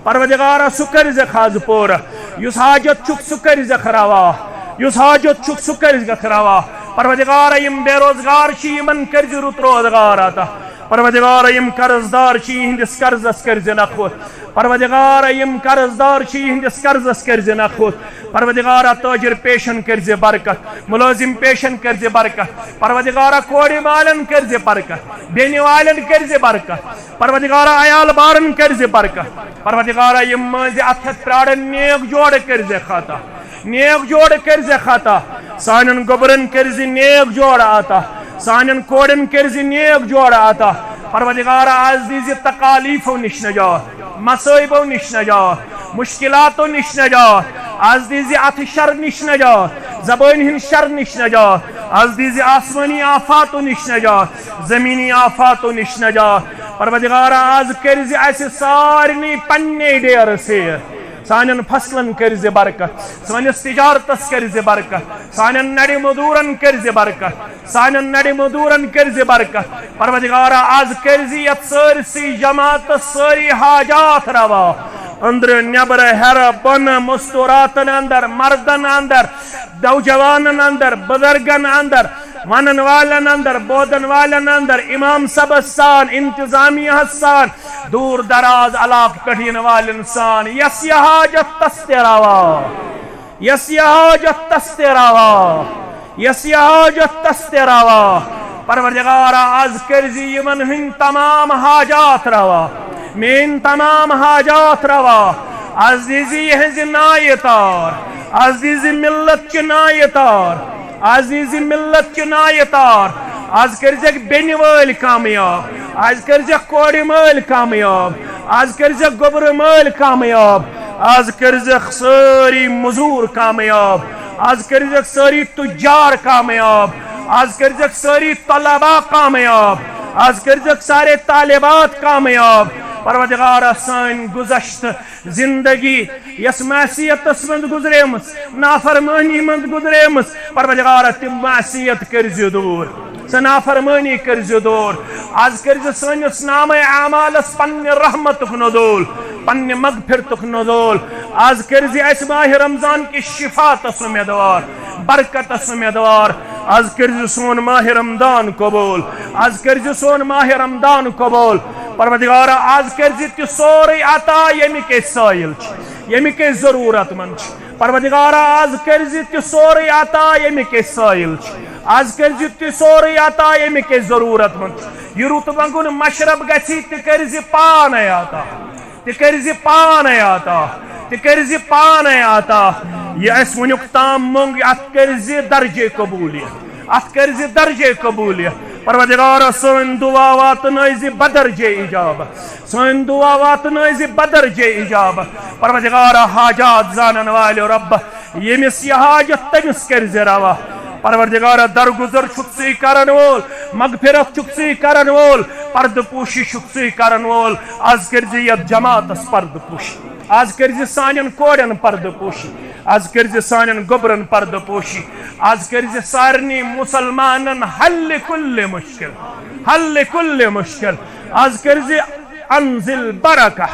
پروردگارا، سُہ کٔرزٮ۪کھ از پوٗرٕ۔ یُس حاجت چھُکھ، سُہ کٔرزٮ۪کھ روا۔ یُس حاجت چھُکھ، سُہ کٔرزٮ۪کھ روا۔ پروردگارا، یِم بے روزگار چھِ، یِمن کٔرزِ رُت روزگار عطا۔ پروردگارا، یِم قرض دار چھِ، یِہنٛدِس قرضس کٔرزِ نکھوت۔ پروردگارا، یِم قرض دار چھِ، یِہنٛدِس قرضس کٔرزِ نکھوت۔ پروردگارا، تاجر پیشن کٔرزِ برکت، مُلٲزِم پیشن کٔرزِ برکت۔ پروردگارا، کورِ والٮ۪ن کٔرزِ برکت، بیٚنہِ والٮ۪ن کٔرزِ برکت۔ پروردگارا، عیال بارن کٔرزِ برکت۔ پروردگارا، یِم مٲنزِ اتھ ہٮ۪تھ پرارن، نیک جوڑٕ کٔرزٮ۪کھ عطا، نیک جوڑٕ کٔرزٮ۪کھ عطا۔ سانٮ۪ن گوٚبرن کٔرزِ نیک جوڑٕ عطا، سانٮ۪ن کورٮ۪ن کٔرزِ نیک جوڑٕ عطا۔ پروردگارا، از دیزِ تکالیفو نِش نجات، مصٲیبو نِش نجات، مشکلاتو نِش نجات۔ از دیزِ اتھٕ شر نِش نجات، زبٲنۍ ہٕنٛدِ شر نِش نجات۔ از دیزِ آسمٲنی آفاتو نِش نجات، زمینی آفاتو نِش نجات۔ پروردگارا، از کٔرزِ اسہِ سارنٕے پننے ڈیرٕ سیر۔ سانٮ۪ن فصلن کٔرۍ زِ برکت، سٲنِس تجارتس کٔرۍ زِ برکت، سانٮ۪ن نڑِ مزوٗرن کٔرۍ زِ برکت، سانٮ۪ن نڑِ مزوٗرن کٔرۍ زِ برکت۔ پروردگارا، از کٔرۍ زِ یتھ سٲرسٕے جماعتس سٲری حاجات روا، أنٛدرٕ نٮ۪برٕ، ہیرٕ بۄنہٕ، مستوراتن اندر، مردن اندر، نوجوانن اندر، بزرگن اندر، ونن والن اندر، بوزن والن اندر، امام صٲبس سان، انتظامیہ سان، دور دراز علاقہٕ پٮ۪ٹھ یِنہٕ والٮ۪ن سان، یس یہِ حاجت تس تہِ روا، یس یہِ حاجت تس تہِ روا، یس یہِ حاجت تس تہِ روا۔ پروردگارا، از کٔرۍ زِ یِمن ہٕنٛدۍ تمام حاجات روا، میٲنۍ تمام حاجات روا۔ از دِزِ یِہٕنٛزِ نایہِ تار، از دِزِ ملت چہِ نایہِ تار، از دِزِ ملت چہِ نایہِ تار۔ از کٔرۍزٮ۪کھ بیٚنہِ وٲلۍ کامیاب، از کٔرۍزٮ۪کھ کورِ مٲلۍ کامیاب، از کٔرۍزٮ۪کھ گوٚبرٕ مٲلۍ کامیاب، از کٔرۍزٮ۪کھ سٲری مزوٗر کامیاب، از کٔرۍزٮ۪کھ سٲری تجار کامیاب، از کٔرۍزٮ۪کھ سٲری طلبا کامیاب، از کٔرۍزٮ۪کھ سارے طالبات کامیاب۔ پروردگارا، سٲنۍ گُذشتہٕ زندگی یس معصیتس منٛز گُزریمٕژ، نافرمٲنی منٛز گُزریمٕژ، پروردگارا، تِم معصیت کٔرۍ زِ دوٗر، سۄ نافرمٲنی کٔرۍ زِ دوٗر۔ از کٔرۍ زِ سٲنِس نامے اعمالس پننہِ رحمتُک نزول، پننہِ مغفرتُک نزول۔ از کٔرۍ زِ اسہِ ماہِ رمضان کہِ شفاعتس امیدوار، برکتس امیدوار۔ از کٔرۍ زِ سون ماہِ رمضان قبول، از کٔرۍ زِ سون ماہِ رمضان قبول۔ پروردگارا، از کٔرۍ زِ تہِ سورُے عطا، ییٚمِکۍ أسۍ سٲیِل چھِ، ییٚمِکۍ أسۍ ضروٗرت مند چھِ۔ پروردگارا، از کٔرۍ زِ تہِ سورُے عطا، ییٚمِکۍ أسۍ سٲیِل چھِ۔ از کٔرۍ زِ تہِ سورُے عطا، ییٚمِکۍ أسۍ ضروٗرت مند چھِ۔ یہِ رُت منٛگُن مشرب گژھی، تہِ کٔرۍ زِ پانے عطا، تہِ کٔرۍ زِ پانے عطا، تہِ کٔرۍ زِ پانے عطا۔ یہِ اَسہِ وُنیُک تام موٚنگ، اَتھ کٔرۍ زِ درجے قبوٗلیت، اَتھ کٔرۍ زِ درجے قبوٗلیت۔ پروردگارا، سٲنۍ دُعا واتنٲے زِ بدرجے اجابت، سٲنۍ دُعا واتنٲے زِ بدرجے اجابت۔ پروردگارا، حاجات زانن والٮ۪و رۄب، ییٚمِس یہِ حاجت، تٔمِس کٔرۍ زِ روا۔ پروردگارا، درگُزر چھُکھ ژٕے کرن وول، مغفرت چھُکھ ژٕے کرن وول، پردٕ پوشی چھُکھ ژٕے کرن وول۔ از کٔرۍ زِ یتھ جماعتس پردٕ پوشی، از کٔرۍ زِ سانٮ۪ن کورٮ۪ن پردٕ پوشی، از کٔرۍ زِ سانٮ۪ن گوٚبرن پردٕ پوشی، از کٔرۍ زِ سارنٕے مسلمانن حل کل مشکل، حل کل مشکل۔ از کٔرۍ زِ انزل برکہ،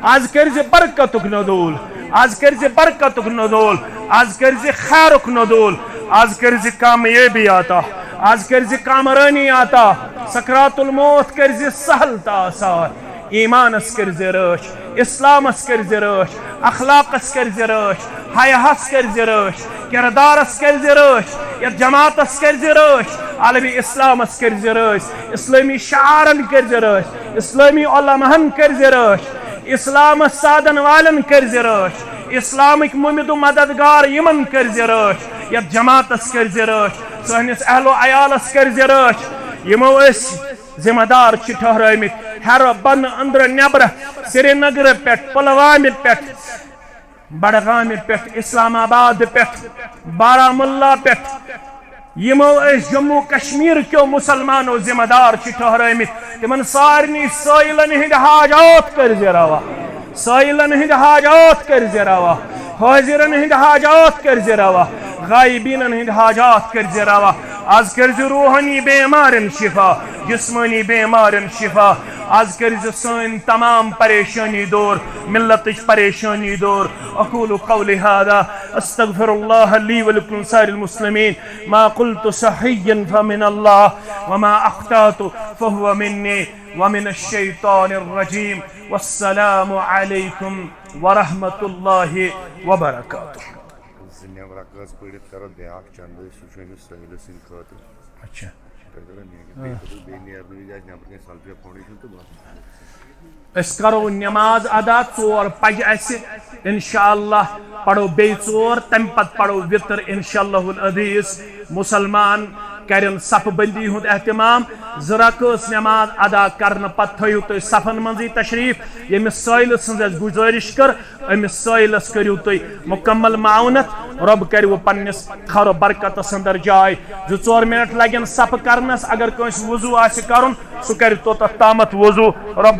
از کٔرۍ زِ برکتُک نزول، از کٔرۍ زِ برکتُک نزول، از کٔرۍ زِ خیرُک نزول، از کٔرۍ زِ کامیٲبی عطا، از کٔرۍ زِ کامرٲنی عطا، سکرات الموت کٔرۍ زِ سہل تہٕ آسان۔ ایمانس کٔرۍ زِ رٲچھ، اسلامس کٔرۍ زِ رٲچھ، اخلاقس کٔرۍ زِ رٲچھ، حیاہس کٔرۍ زِ رٲچھ، کردارس کٔرۍ زِ رٲچھ، یتھ جماعتس کٔرۍ زِ رٲچھ، عالمی اسلامس کٔرۍ زِ رٲچھ، اسلٲمی شعارن کٔرۍ زِ رٲچھ، اسلٲمی علماہن کٔرۍ زِ رٲچھ، اسلامس سادن والٮ۪ن کٔرۍ زِ رٲچھ، اسلامٕکۍ مُمد و مددگار یِمن کٔرۍ زِ رٲچھ، یتھ جماعتس کٔرۍ زِ رٲچھ، سٲنِس اہل و عیالس کٔرۍ زِ رٲچھ۔ یِمو أسۍ ذمہ دار چھِ ٹھہرٲومٕتۍ، ہیرٕ بۄنہٕ، أنٛدرٕ نٮ۪برٕ، سرینگرٕ پٮ۪ٹھ، پلوامہِ پٮ۪ٹھ، بڈگامہِ پٮ۪ٹھ، اسلام آباد پٮ۪ٹھ، بارہمولہ پٮ۪ٹھ، یِمو أسۍ جموں کشمیر کیو مسلمانو ذمہ دار چھِ ٹھہرٲومٕتۍ، تِمن سارنٕے سٲیلن ہٕنٛدۍ حاجات کٔرۍ زِ روا، سٲیلن ہٕنٛدۍ حاجات کٔرۍ زِ روا، حٲضرن ہٕنٛدۍ حاجات کٔرۍ زِ روا، غائبینن ہٕنٛدۍ حاجات کٔرۍ زِ روا۔ از کٔرۍ زِ روحٲنی بیمارن شفا، جسمٲنی بیمارن شفا۔ از کٔرۍ زِ سٲنۍ تمام پریشٲنی دور، ملتٕچ پریشٲنی دور۔ اقول قولی هذا، استغفر الله لي ولكم سائر المسلمين، ما قلت صحيحا فمن الله، وما اخطأت فهو مني، ومن الشيطان الرجيم۔ والسلام عليكم ورحمة الله وبركاته۔ زٕ نٮ۪برٕ کٔژ پٔرِتھ کرو بیٛاکھ چندٕ، سُہ چھُ أمِس سٲحِلہٕ سٕنٛدِ خٲطرٕ۔ اچھا۔ تۄہہِ کٔرِو میٖٹِنٛگ، بیٚیہِ کٔرِو بیٚیہِ نیرنہٕ وِزِ آسہِ نٮ۪برٕ کَنہِ سلفیہ فاوڈیشن تہٕ بَس۔ أسۍ کرو نٮ۪ماز ادا، ژور پَزِ اَسہِ اِنشاءاللہ، پَرو بیٚیہِ ژور، تَمہِ پَتہٕ پَرو وِتر اِنشاءاللہ العزیٖز۔ مُسلمان کَرن صفہٕ بندی ہُنٛد اہتمام، زٕ رکٲژ نٮ۪ماز ادا کرنہٕ پَتہٕ تھٲیِو تُہۍ صفن منٛزٕے تشریٖف۔ ییٚمِس سٲیلہٕ سٕنٛز اَسہِ گُزٲرِش کٔر، أمِس سٲیلس کٔرِو تُہۍ مُکمل معاونت۔ رۄب کَرِ وۄنۍ پننِس خٲر و برکتس اندر جاے۔ زٕ ژور منٹ لگن صفہٕ کرنس۔ اگر کٲنٛسہِ وضو آسہِ کرُن، سُہ کَرِ توٚتتھ تامتھ وضو۔ رۄب